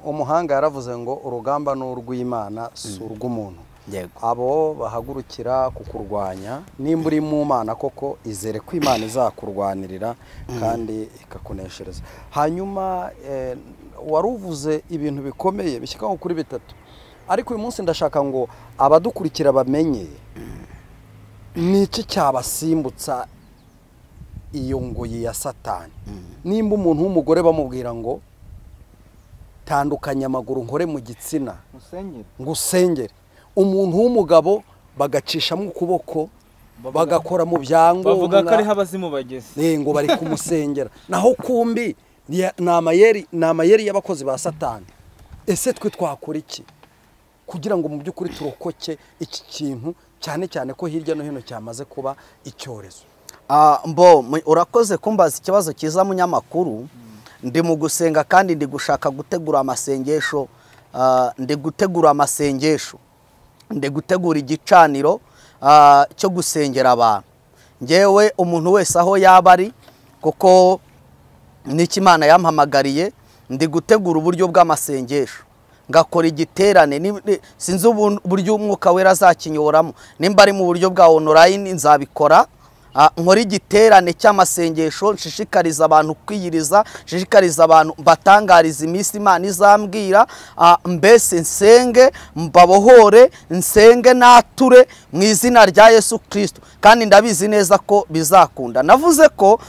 Umuhanga yaravuze ngo urugamba ni urw'Imana si urw'umuntu. Abo bahagurukira kukurwanya, nimba uri mu Mana koko izere ko Imana izakurwanirira kandi ikakuneshereza. Hanyuma waruvuze ibintu bikomeye bishyika nko kuri bitatu, ariko uyu munsi ndashaka ngo abadukurikira bamenye ni iki cyabasimbutsa iyo ngoyi ya Satani. Nimba umuntu w'umugore bamubwira ngo tandukanya amaguru nkore mu gitsina ngusengere, umuntu w'umugabo bagacishamo ukuboko bagakora mu byangombwa bavuga ko ari abazimu bageze ngo bari kumusengera, naho kumbi ni amayeri y'abakozi ba Satani. Ese twe twakora iki kugira ngo mu by'ukuri turokoke iki kintu, cyane cyane ko hirya no hino cyamaze kuba icyorezo? Mbo urakoze kumbaza ikibazo cyiza munyamakuru. Ndi mu gusenga kandi ndi gushaka gutegura amasengesho, ndi gutegura amasengesho, ndi gutegura igicaniro cyo gusengera abantu. Ngewe umuntu wese aho yaba ari, kuko n'iki Imana yampamagariye, ndi gutegura uburyo bw'amasengesho ngakora igiterane. Sinzi uburyo umwuka wera azakinyoramo, nimba ari mu buryo bwa online nzabikora, Nkora igiterane cy'amasengesho, nshishikariza abantu kwiyiriza, nshishikariza abantu, mbatangariza iminsi Imana izambwira, mbese nsenge mbabohore, nsenge nature mu izina rya Yesu Kristo. Kandi ndabizi neza ko bizakunda. Navuze ko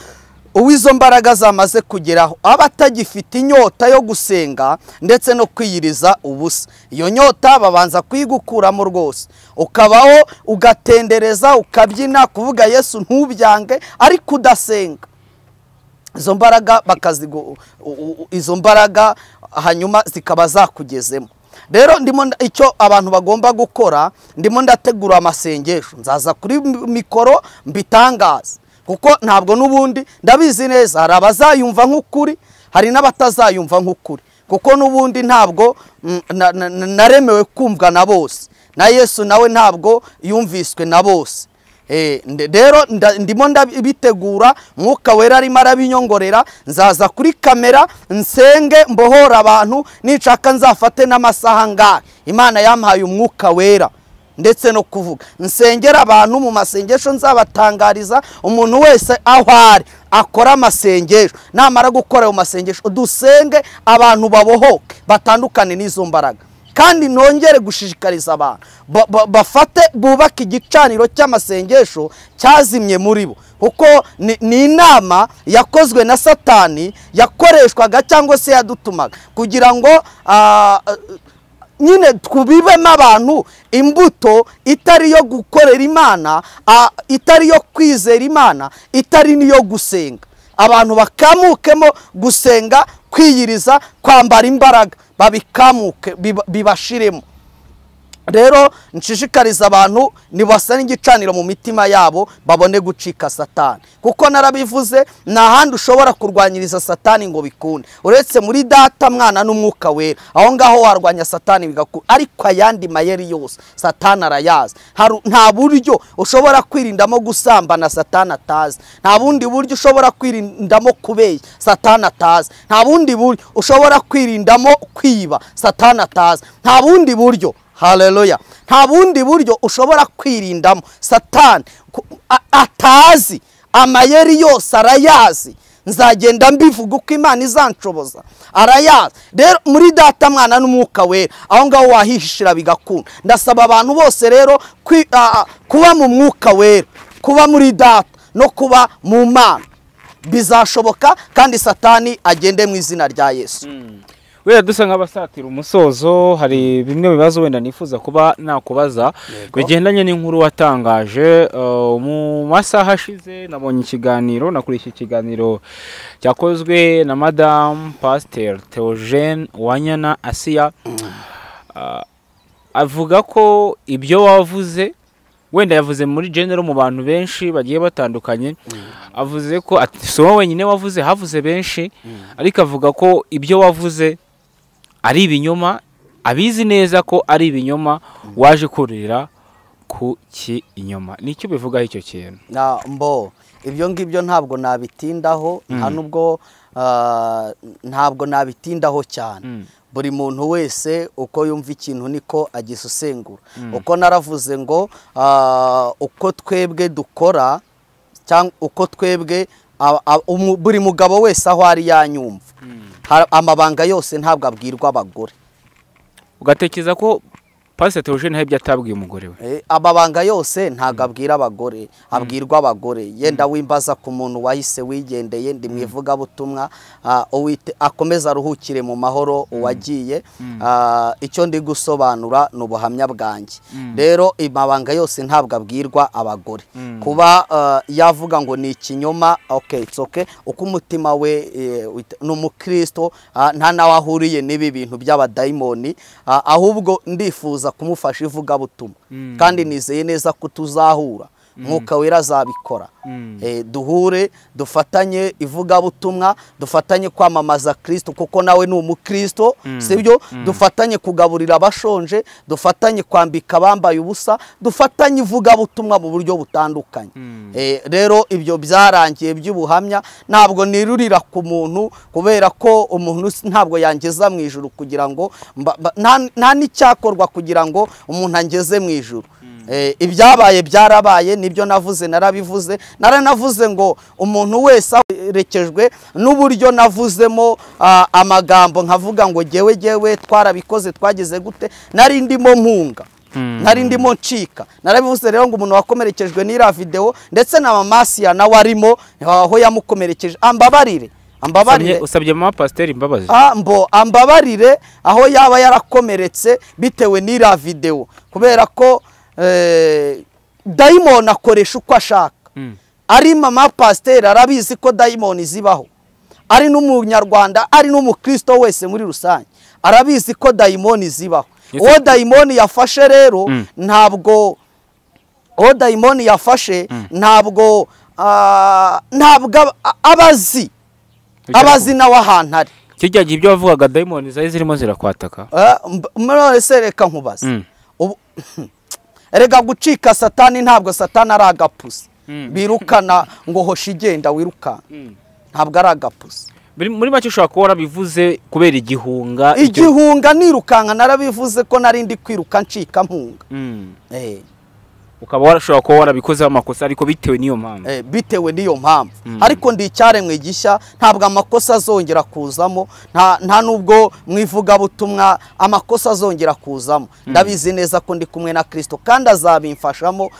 uwizo mbaraga zamaze kugeraho aba atagifite inyota yo gusenga ndetse no kwiyiriza ubusa. Iyo nyota babanza kuyigukuramo rwose, ukabaho ugatendereza, ukabyina, kuvuga Yesu ntubyange, ariko udasenga. Izo mbaraga izo mbaraga hanyuma zikaba zakugezemo. Rero ndimo icyo abantu bagomba gukora, ndimo ndategura amasengesho, nzaza kuri mikoro mbitangaza, kuko ntabwo n'ubundi ndabizi neza hari abazayumva nk'ukuri, hari n'abatazayumva nk'ukuri, kuko n'ubundi ntabwo naremewe kumvwa na bose, na Yesu nawe ntabwo yumviswe na bose. Rero ndimo ndabitegura, Mwuka Wera arimo arabinyongorera, nzaza kuri kamera nsenge mbohora abantu, nishaka nzafate n'amasaha ngahe. Imana yampaye Umwuka Wera ndetse no kuvuga, nsengera abantu mu masengesho, nzabatangariza umuntu wese aho ari akora amasengesho, namara gukora ayo masengesho dusenge abantu babohoke, batandukane n'izo mbaraga. Kandi nongere gushishikariza abantu bafate bubake igicaniro cy'amasengesho cyazimye muri bo, kuko ni inama yakozwe na Satani, yakoreshwaga cyangwa se yadutumaga kugira ngo nyine twubibemo abantu imbuto itari yo gukorera Imana, itari yo kwizera Imana, itari niyo gusenga. Abantu bakamukemo gusenga, kwiyiriza, kwambara imbaraga, babikamuke, bibashiremo. Rero nshishikariza abantu nibasa n'igicaniro mu mitima yabo babone gucika Satani, kuko narabivuze nta handi ushobora kurwanyiriza Satani ngo bikunde uretse muri Data, Mwana n'Umwuka Wera. Aho ngaho warwanya Satani bigakunda, ariko ayandi mayeri yose Satani arayazi. Nta buryo ushobora kwirindamo gusambana Satani atazi, nta bundi buryo ushobora kwirindamo kubeshya Satani atazi, nta bundi buryo ushobora kwirindamo kwiba Satani atazi, nta bundi buryo, haleluya, nta bundi buryo ushobora kwirindamo Satani atazi. Amayeri yose arayazi, nzagenda mbivuga uko Imana izanshoboza, arayazi. Rero muri Data, Mwana n'Umwuka Wera, aho ngaho wahihishira bigakunda. Ndasaba abantu bose rero kuba mu Mwuka Wera, kuba muri Data no kuba mu Mana, bizashoboka kandi Satani agende mu izina rya Yesu. Wenda dusa nk'abasatira umusozo, hari bimwe mu bibazo wenda nifuza kuba nakubaza bigendanye n'inkuru watangaje mu masaha ashize. Nabonye ikiganiro, nakurikiye ikiganiro cyakozwe na Madame Pasteur Theogene Wanyana Asiya, avuga ko ibyo wavuze, wenda yavuze muri general mu bantu benshi bagiye batandukanye, avuze ko si wowe wenyine wavuze, havuze benshi, ariko avuga ko ibyo wavuze ari ibinyoma, abizi neza ko ari ibinyoma, waje kurira ku kinyoma. Nicyo bivugaho icyo kintu? Mbo ibyo ngibyo ntabwo nabitindaho, nta nubwo ntabwo nabitindaho cyane. Buri muntu wese uko yumva ikintu niko agisesengura. Uko naravuze ngo uko twebwe dukora cyangwa uko twebwe buri mugabo wese aho ari yanyumva, amabanga yose ntabwo abwirwa abagore. Ugatekereza ko Pastor Theogene hari ibyo atabwiye umugore we? Amabanga yose ntabwo abwira abagore, abwirwa abagore. Yenda wimbaza ku muntu wahise wigendeye, ndi mwivuga butumwa, akomeza aruhukire mu mahoro uwagiye. Icyo ndi gusobanura ni ubuhamya bwanjye. Rero amabanga yose ntabwo abwirwa abagore. Kuba yavuga ngo ni ikinyoma, okay, it's okay. Uko umutima we ni umukristo, nta nawe ahuriye n'ibi bintu by'abadayimoni, ahubwo ndifuza kumufasha ivugabutumwa, kandi nizeye neza ko tuzahura, Mwuka Wera azabikora. Duhure, dufatanye ivugabutumwa, dufatanye kwamamaza Kristo, kuko nawe ni umukristo, sibyo? Dufatanye kugaburira abashonje, dufatanye kwambika abambaye ubusa, dufatanye ivugabutumwa mu buryo butandukanye. Rero ibyo byarangiye by'ubuhamya, ntabwo nirurira ku muntu, kubera ko umuntu ntabwo yangeza mu ijuru kugira ngo nta n'icyakorwa kugira ngo umuntu angeze mu ijuru. Ibyabaye byarabaye, nibyo navuze narabivuze, naranavuze ngo umuntu wese aherekejwe n'uburyo navuzemo amagambo nkavuga ngo jewe twarabikoze twagize gute, nari ndimo mpunga, nari ndimo ncika. Narabivuze rero ngo umuntu wakomerekejwe n'ira video ndetse na mama Asiya nawe arimo aho yamukomerekeje, ambabarire. Usabye mama pasiteri imbabazi? Mbo ambabarire aho yaba yarakomeretse bitewe n'ira video, kubera ko dayimoni akoresha uko ashaka. Ari mama pasiteri arabizi ko dayimoni zibaho, ari n'umunyarwanda, ari n'umukristo wese muri rusange arabizi ko dayimoni zibaho. Uwo dayimoni yafashe rero ntabwo, uwo dayimoni yafashe ntabwo ntabwo abazi abazi nawe ahantu ari. Kijya gihe ibyo wavugaga dayimoni zari zirimo zirakwataka? None se reka nkubaze, erega gucika satani ntabwo satani ari agapusi birukana ngo hoshi igenda wirukana, ntabwo ari agapusi. Muri make ushobora kuba warabivuze kubera igihunga. Igihunga nirukanka, narabivuze ko nari ndi kwiruka ncika mpunga. Ukaba warashobora kuba warabikoze amakosa ariko bitewe n'iyo mpamvu. Bitewe n'iyo mpamvu. Ariko ndi icyaremwe gishya, ntabwo amakosa azongera kuzamo, nta nubwo mwivuga butumwa amakosa azongera kuzamo. Ndabizi neza ko ndi kumwe na Kristo kandi azabimfashamo.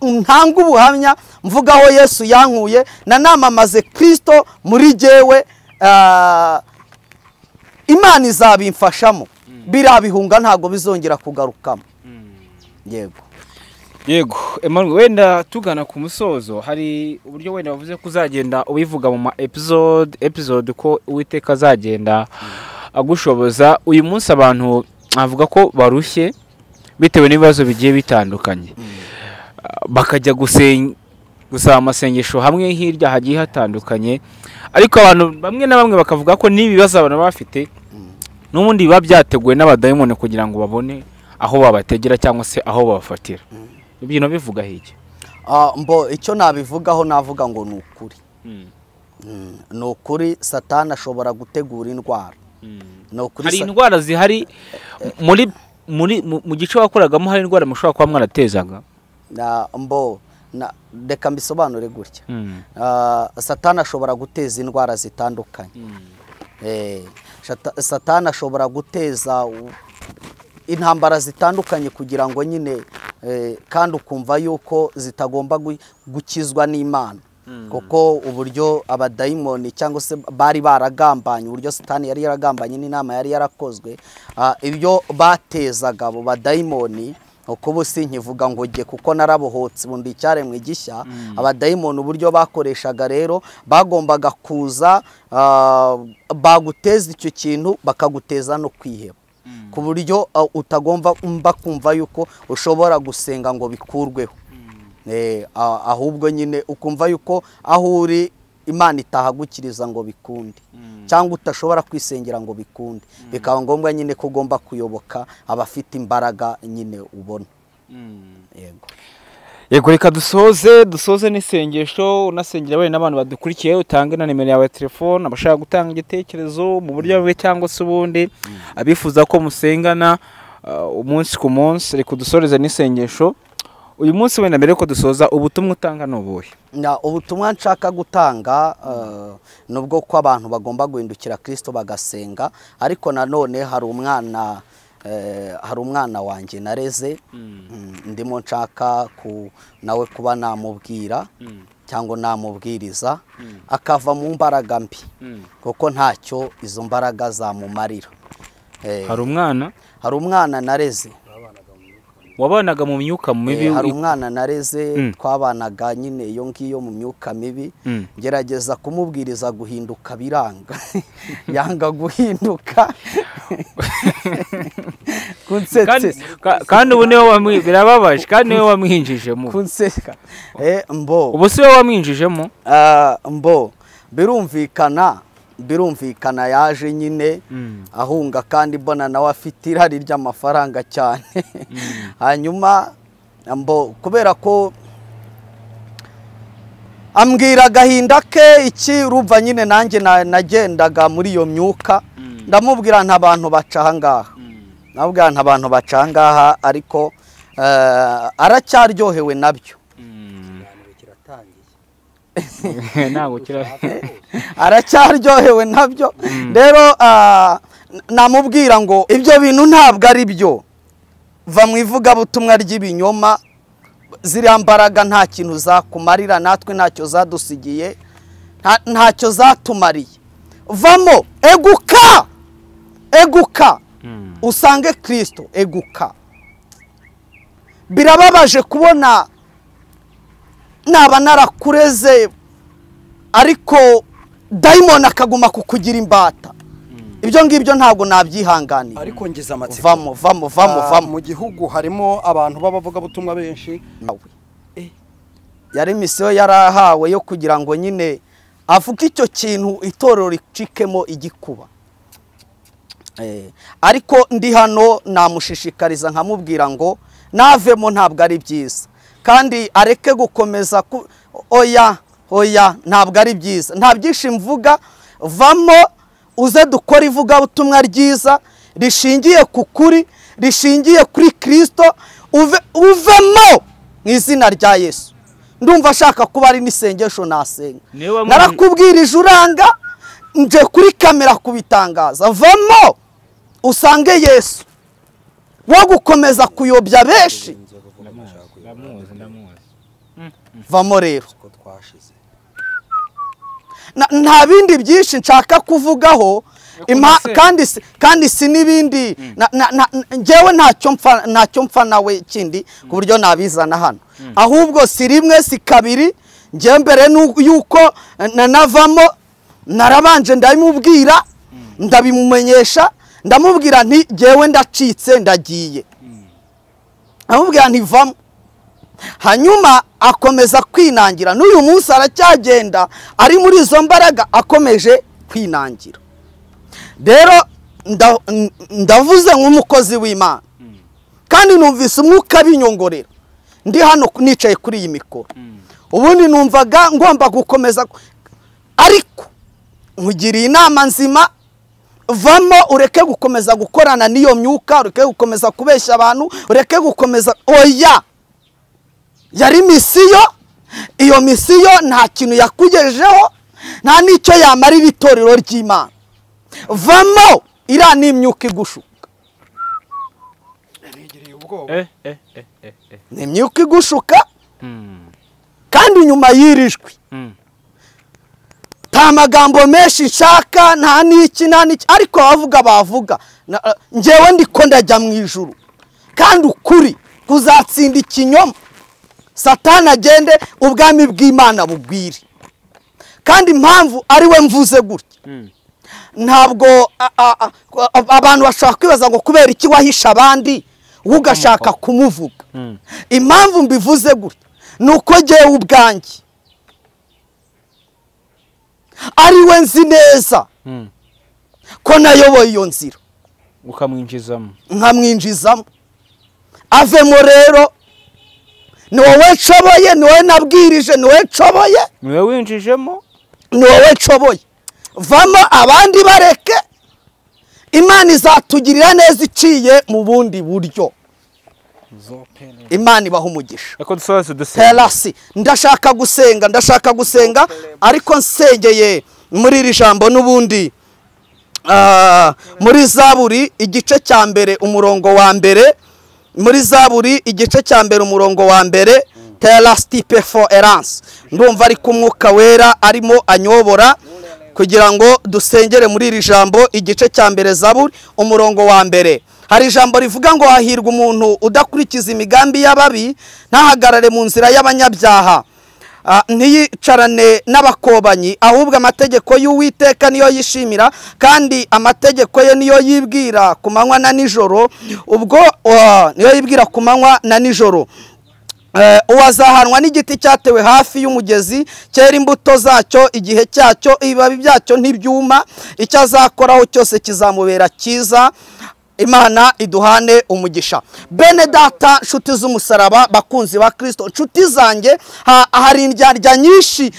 Ntanga ubuhamya mvuga aho Yesu yankuye, nanamamaze Kristo muri jewe, Imana izabimfashamo. Birabihunga ntabwo bizongera kugarukamo. Yego. Yego, Emmanuel, wenda tugana ku musozo, hari uburyo wenda bavuze ko uzagenda ubivuga mu ma episode ko Uwiteka azagenda agushoboza. Uyu munsi abantu avuga ko barushye bitewe n'ibibazo bigiye bitandukanye, bakajya gusaba amasengesho hamwe hirya hagiye hatandukanye, ariko abantu bamwe na bamwe bakavuga ko n'ibibazo abantu bafite n'ubundi biba byateguwe n'abadayimoni kugira ngo babone aho babategera cyangwa se aho babafatira. Ibyo bivuga hiki? Mbo icyo nabivugaho navuga ngo ni ukuri. Ni ukuri Satani ashobora gutegura indwara. Hari indwara zihari muri mu gice wakoragamo, hari indwara mushobora kuba mwaratezaga? Mbo reka mbisobanure gutya. Satani ashobora guteza indwara zitandukanye. Satani ashobora guteza intambara zitandukanye kugira ngo nyine kandi ukumva yuko zitagomba gukizwa n'Imana, kuko uburyo abadayimoni cyangwa se bari baragambanye, uburyo Satani yari yaragambanye n'inama yari yarakozwe, ibyo batezaga abo badayimoni, uko ubu sinkivuga ngo jye kuko narabohotse bundi icyaremwe gishya. Abadayimoni uburyo bakoreshaga rero bagombaga kuza baguteza icyo kintu, bakaguteza no kwiheba, ku buryo utagomba kumva yuko ushobora gusenga ngo bikurweho. Ahubwo nyine ukumva yuko aho uri Imana itahagukiriza ngo bikunde, cyangwa utashobora kwisengera ngo bikunde. Bikaba ngombwa nyine ko ugomba kuyoboka abafite imbaraga nyine ubona. Yego. Yego, reka dusoze n'isengesho, unasengera bene n'abantu badukurikiye, utange na nimero yawe ya telefone, abashaka gutanga igitekerezo mu buryo bumwe cyangwa se ubundi, abifuza ko musengana umunsi ku munsi. Reka dusoreze n'isengesho. Uyu munsi wenda mbere ko dusoza, ubutumwa utanga ni ubuhe? Ubutumwa nshaka gutanga nubwo ko abantu bagomba guhindukira Kristo bagasenga, ariko nanone hari umwana wanjye nareze, ndimo nshaka nawe kuba namubwira cyangwa namubwiriza akava mu mbaraga mbi, kuko ntacyo izo mbaraga zamumarira. Hari umwana nareze wabanaga mu myuka mibi. Hari umwana nareze twabanaga nyine iyo ngiyo mu myuka mibi, ngerageza kumubwiriza guhinduka biranga, yanga guhinduka. Kandi ubu niwe birababaje, kandi niwe wamwinjijemo. Kunseka mbo ubu si we wamwinjijemo? Mbo birumvikana yaje nyine ahunga, kandi mbona nawe afite irari ry'amafaranga cyane. Hanyuma mbo kubera ko ambwira agahinda ke iki, urumva nyine nanjye nagendaga muri iyo myuka, ndamubwira nta bantu baca aha ngaha. Nabwo abantu bacangaha ariko aracyaryohewe nabyo. Aracyaryohewe nabyo. Rero namubwira ngo ibyo bintu ntabwo ari byo. Va mu ivugabutumwa ry'ibinyoma, ziriya mbaraga nta kintu zakumarira, natwe ntacyo zadusigiye, ntacyo zatumariye. Vamo, eguka, eguka, usange Kristo, eguka. Birababaje kubona naba narakureze ariko dayimoni akaguma kukugira imbata. Ibyo ngibyo ntabwo nabyihanganiye. Ariko ngize amatsiko. Vamo, vamo, vamo, vamo. Mu gihugu harimo abantu b'abavuga butumwa benshi. Yari misiyo yarahawe yo kugira ngo nyine avuge icyo kintu itorero ricikemo igikuba. Ariko ndi hano namushishikariza nkamubwira ngo navemo ntabwo ari byiza. Kandi areke gukomeza oya, oya, ntabwo ari byiza. Nta byinshi mvuga, vamo uze dukora ivugabutumwa ryiza rishingiye ku kuri, rishingiye kuri Kristo, uvemo mu izina rya Yesu. Ndumva ashaka kuba ari n'isengesho nasenga. Narakubwirije uranga, nje kuri kamera kubitangaza. Vamo usange Yesu. Wo gukomeza kuyobya benshi. Vamo rero. Nta bindi byinshi nshaka kuvugaho, kandi si n'ibindi. Njyewe ntacyo mfa nawe kindi ku buryo nabizana hano. Ahubwo si rimwe si kabiri, njyewe mbere yuko nanavamo narabanje ndabimubwira, ndabimumenyesha, ndamubwira nti njyewe ndacitse ndagiye. Amubwira nti vamo. Hanyuma akomeza kwinangira. N'uyu munsi aracyagenda ari muri izo mbaraga, akomeje kwinangira. Rero ndavuze nk'umukozi w'Imana, kandi numvise umwuka binyongorera. Ndi hano nicaye kuri iyi mikoro. Ubundi numvaga ngomba gukomeza, ariko nkugiriye inama nzima, vamo ureke gukomeza gukorana n'iyo myuka, ureke gukomeza kubeshya abantu, ureke gukomeza oya. Yari misiyo, iyo misiyo nta kintu yakugejeho, nta n'icyo yamarira itorero ry'Imana. Vamo, iriya ni imyuka igushuka. Ni imyuka igushuka, kandi nyuma y'irijwi. Nta magambo menshi nshaka, nta n'iki nta n'iki, ariko abavuga bavuga. Njyewe ndiko ndajya mu ijuru, kandi ukuri kuzatsinda ikinyoma. Satani agende, ubwami bw'Imana bugwire. Kandi impamvu ari we mvuze gutya, ntabwo abantu bashaka kwibaza ngo kubera iki wahisha abandi ugashaka kumuvuga. Impamvu mbivuze gutya nuko jyewe ubwanjye ari we nzi neza ko nayoboye iyo nzira, ukamwinjizamo, nkamwinjizamo. Avemo rero, ni wowe nshoboye, ni wowe nabwirije, ni wowe nshoboye, ni wowe winjijemo, ni wowe nshoboye. Vamo abandi bareke, Imana izatugirira neza iciye mu bundi buryo. Imana ibaha umugisha. Ndashaka gusenga, ndashaka gusenga, ariko nsengeye muri iri jambo n'ubundi. Muri Zaburi igice cya mbere umurongo wa mbere, muri Zaburi igice cya mbere umurongo wa mbere, terasti for erance. Ndumva ari kumwuka wera arimo anyobora kugira ngo dusengere muri iri jambo. Igice cya mbere Zaburi umurongo wa mbere, hari ijambo rivuga ngo hahirwa umuntu udakurikiza imigambi y'ababi, ntahagarare mu nzira y'abanyabyaha, ntiyicarane n'abakobanyi, ahubwo amategeko y'Uwiteka niyo yishimira, kandi amategeko ye niyo yibwira ku manywa na nijoro. Ubwo niyo yibwira ku manywa na nijoro. Uwazahanwa n'igiti cyatewe hafi y'umugezi, cyera imbuto zacyo igihe cyacyo, ibibabi byacyo ntibyuma, icyo azakoraho cyose kizamubera cyiza. Imana iduhane umugisha. Bene data, nshuti z'umusaraba, bakunzi ba Kristo, nshuti zanjye, hari indyarya nyinshi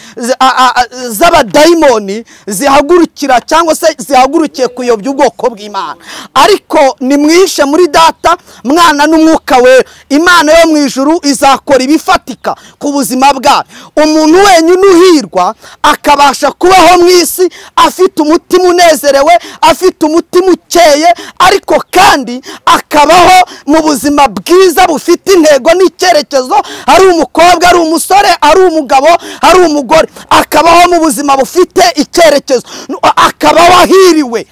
z'abadayimoni zihagurukira cyangwa se zihagurukiye kuyobya ubwoko bw'Imana. Ariko nimwishe muri data, mwana n'umwuka we, Imana yo mu ijuru izakora ibifatika ku buzima bwawe. Umuntu wenyine uhirwa akabasha kubaho mu isi afite umutima unezerewe, afite umutima ukeye, ariko kandi akabaho mu buzima bwiza bufite intego n'icyerekezo, ari umukobwa, ari umusore, ari umugabo, ari umugore, akabaho mu buzima bufite icyerekezo, akabaho ahiriwe.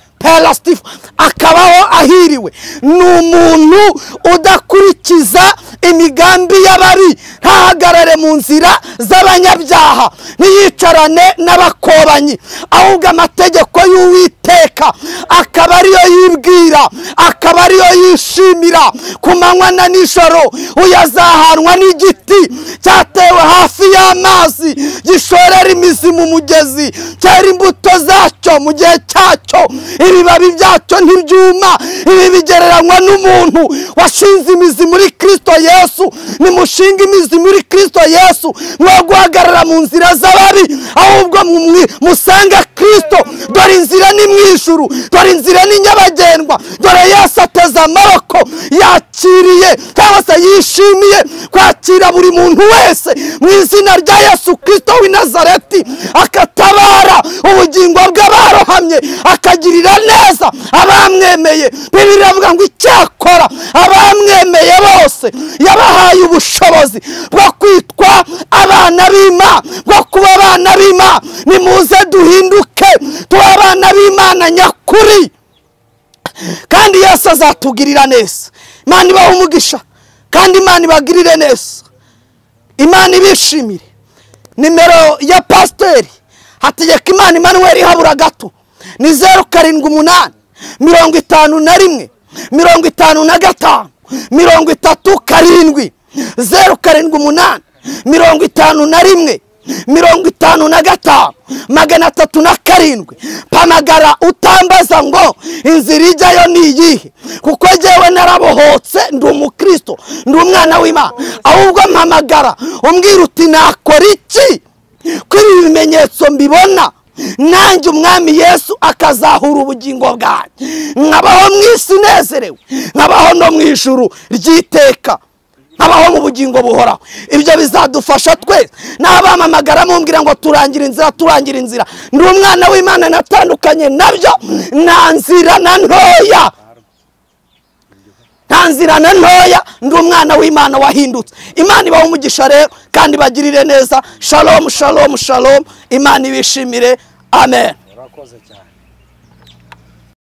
Akabaho ahiriwe. Ni umuntu udakurikiza imigambi y'ababi, ntahagarare mu nzira z'abanyabyaha, ntiyicarane n'abakobanyi, ahubwo amategeko y'Uwiteka akaba ariyo yibwira, akaba ariyo yishimira ku manywa na nijoro. Uyazahanwa n'igiti cyatewe hafi y'amazi, gishorera imizi mu mugezi, cyera imbuto zacyo mu gihe cyacyo, ibibabi byacyo ntibyuma. Ibi bigereranywa n'umuntu washinze imizi muri Kristo Yesu. Nimushinga imizi muri Kristo Yesu, mwo guhagarara mu nzira z'ababi, ahubwo musanga Kristo. Dore inzira ni mu ijuru, dore inzira ni nyabagendwa, dore Yesu ateze amaboko, yakiriye cyangwa se yishimiye kwakira buri muntu wese mu izina rya Yesu Kristo w'i Nazareti, akatabara ubugingo bw'abarohamye, akagirira neza abamwemeye. Bibiliya iravuga ngo icyakora abamwemeye bose yabahaye ubushobozi bwo kwitwa abana b'Imana, bwo kuba abana b'Imana. Nimuze duhinduke tuba abana b'Imana nyakuri, kandi Yesu azatugirira neza. Imana ibahe umugisha, kandi Imana ibagirire neza, Imana ibishimire. Nimero ya pasiteri Hategekimana Emmanuel ihabura gato ni 0 7 8 51 55 37 0 7 8 51 55 307. Pamagara utambaza ngo inzira ijyayo ni iyihe, kuko jyewe narabohotse, ndi umukristo, ndi umwana w'Imana. Ahubwo mpamagara umbwira uti nakora iki kuri ibi bimenyetso mbibona, nanjye umwami Yesu akazahura ubugingo bwanjye, nkabaho mu isi nezerewe, nkabaho no mu ijuru ry'iteka, nkabaho mu bugingo buhoraho. Ibyo bizadufasha twese. N'abamamagara mumbwira ngo turangira inzira, turangira inzira, ndi umwana w'Imana, natandukanye nabyo. Nta nzira na ntoya, nta nzira na ntoya, ndi umwana w'Imana wahindutse. Imana ibahe umugisha rero, kandi bagirire neza. Shalom, shalom, shalom. Imana ibishimire. Amen. Urakoze cyane.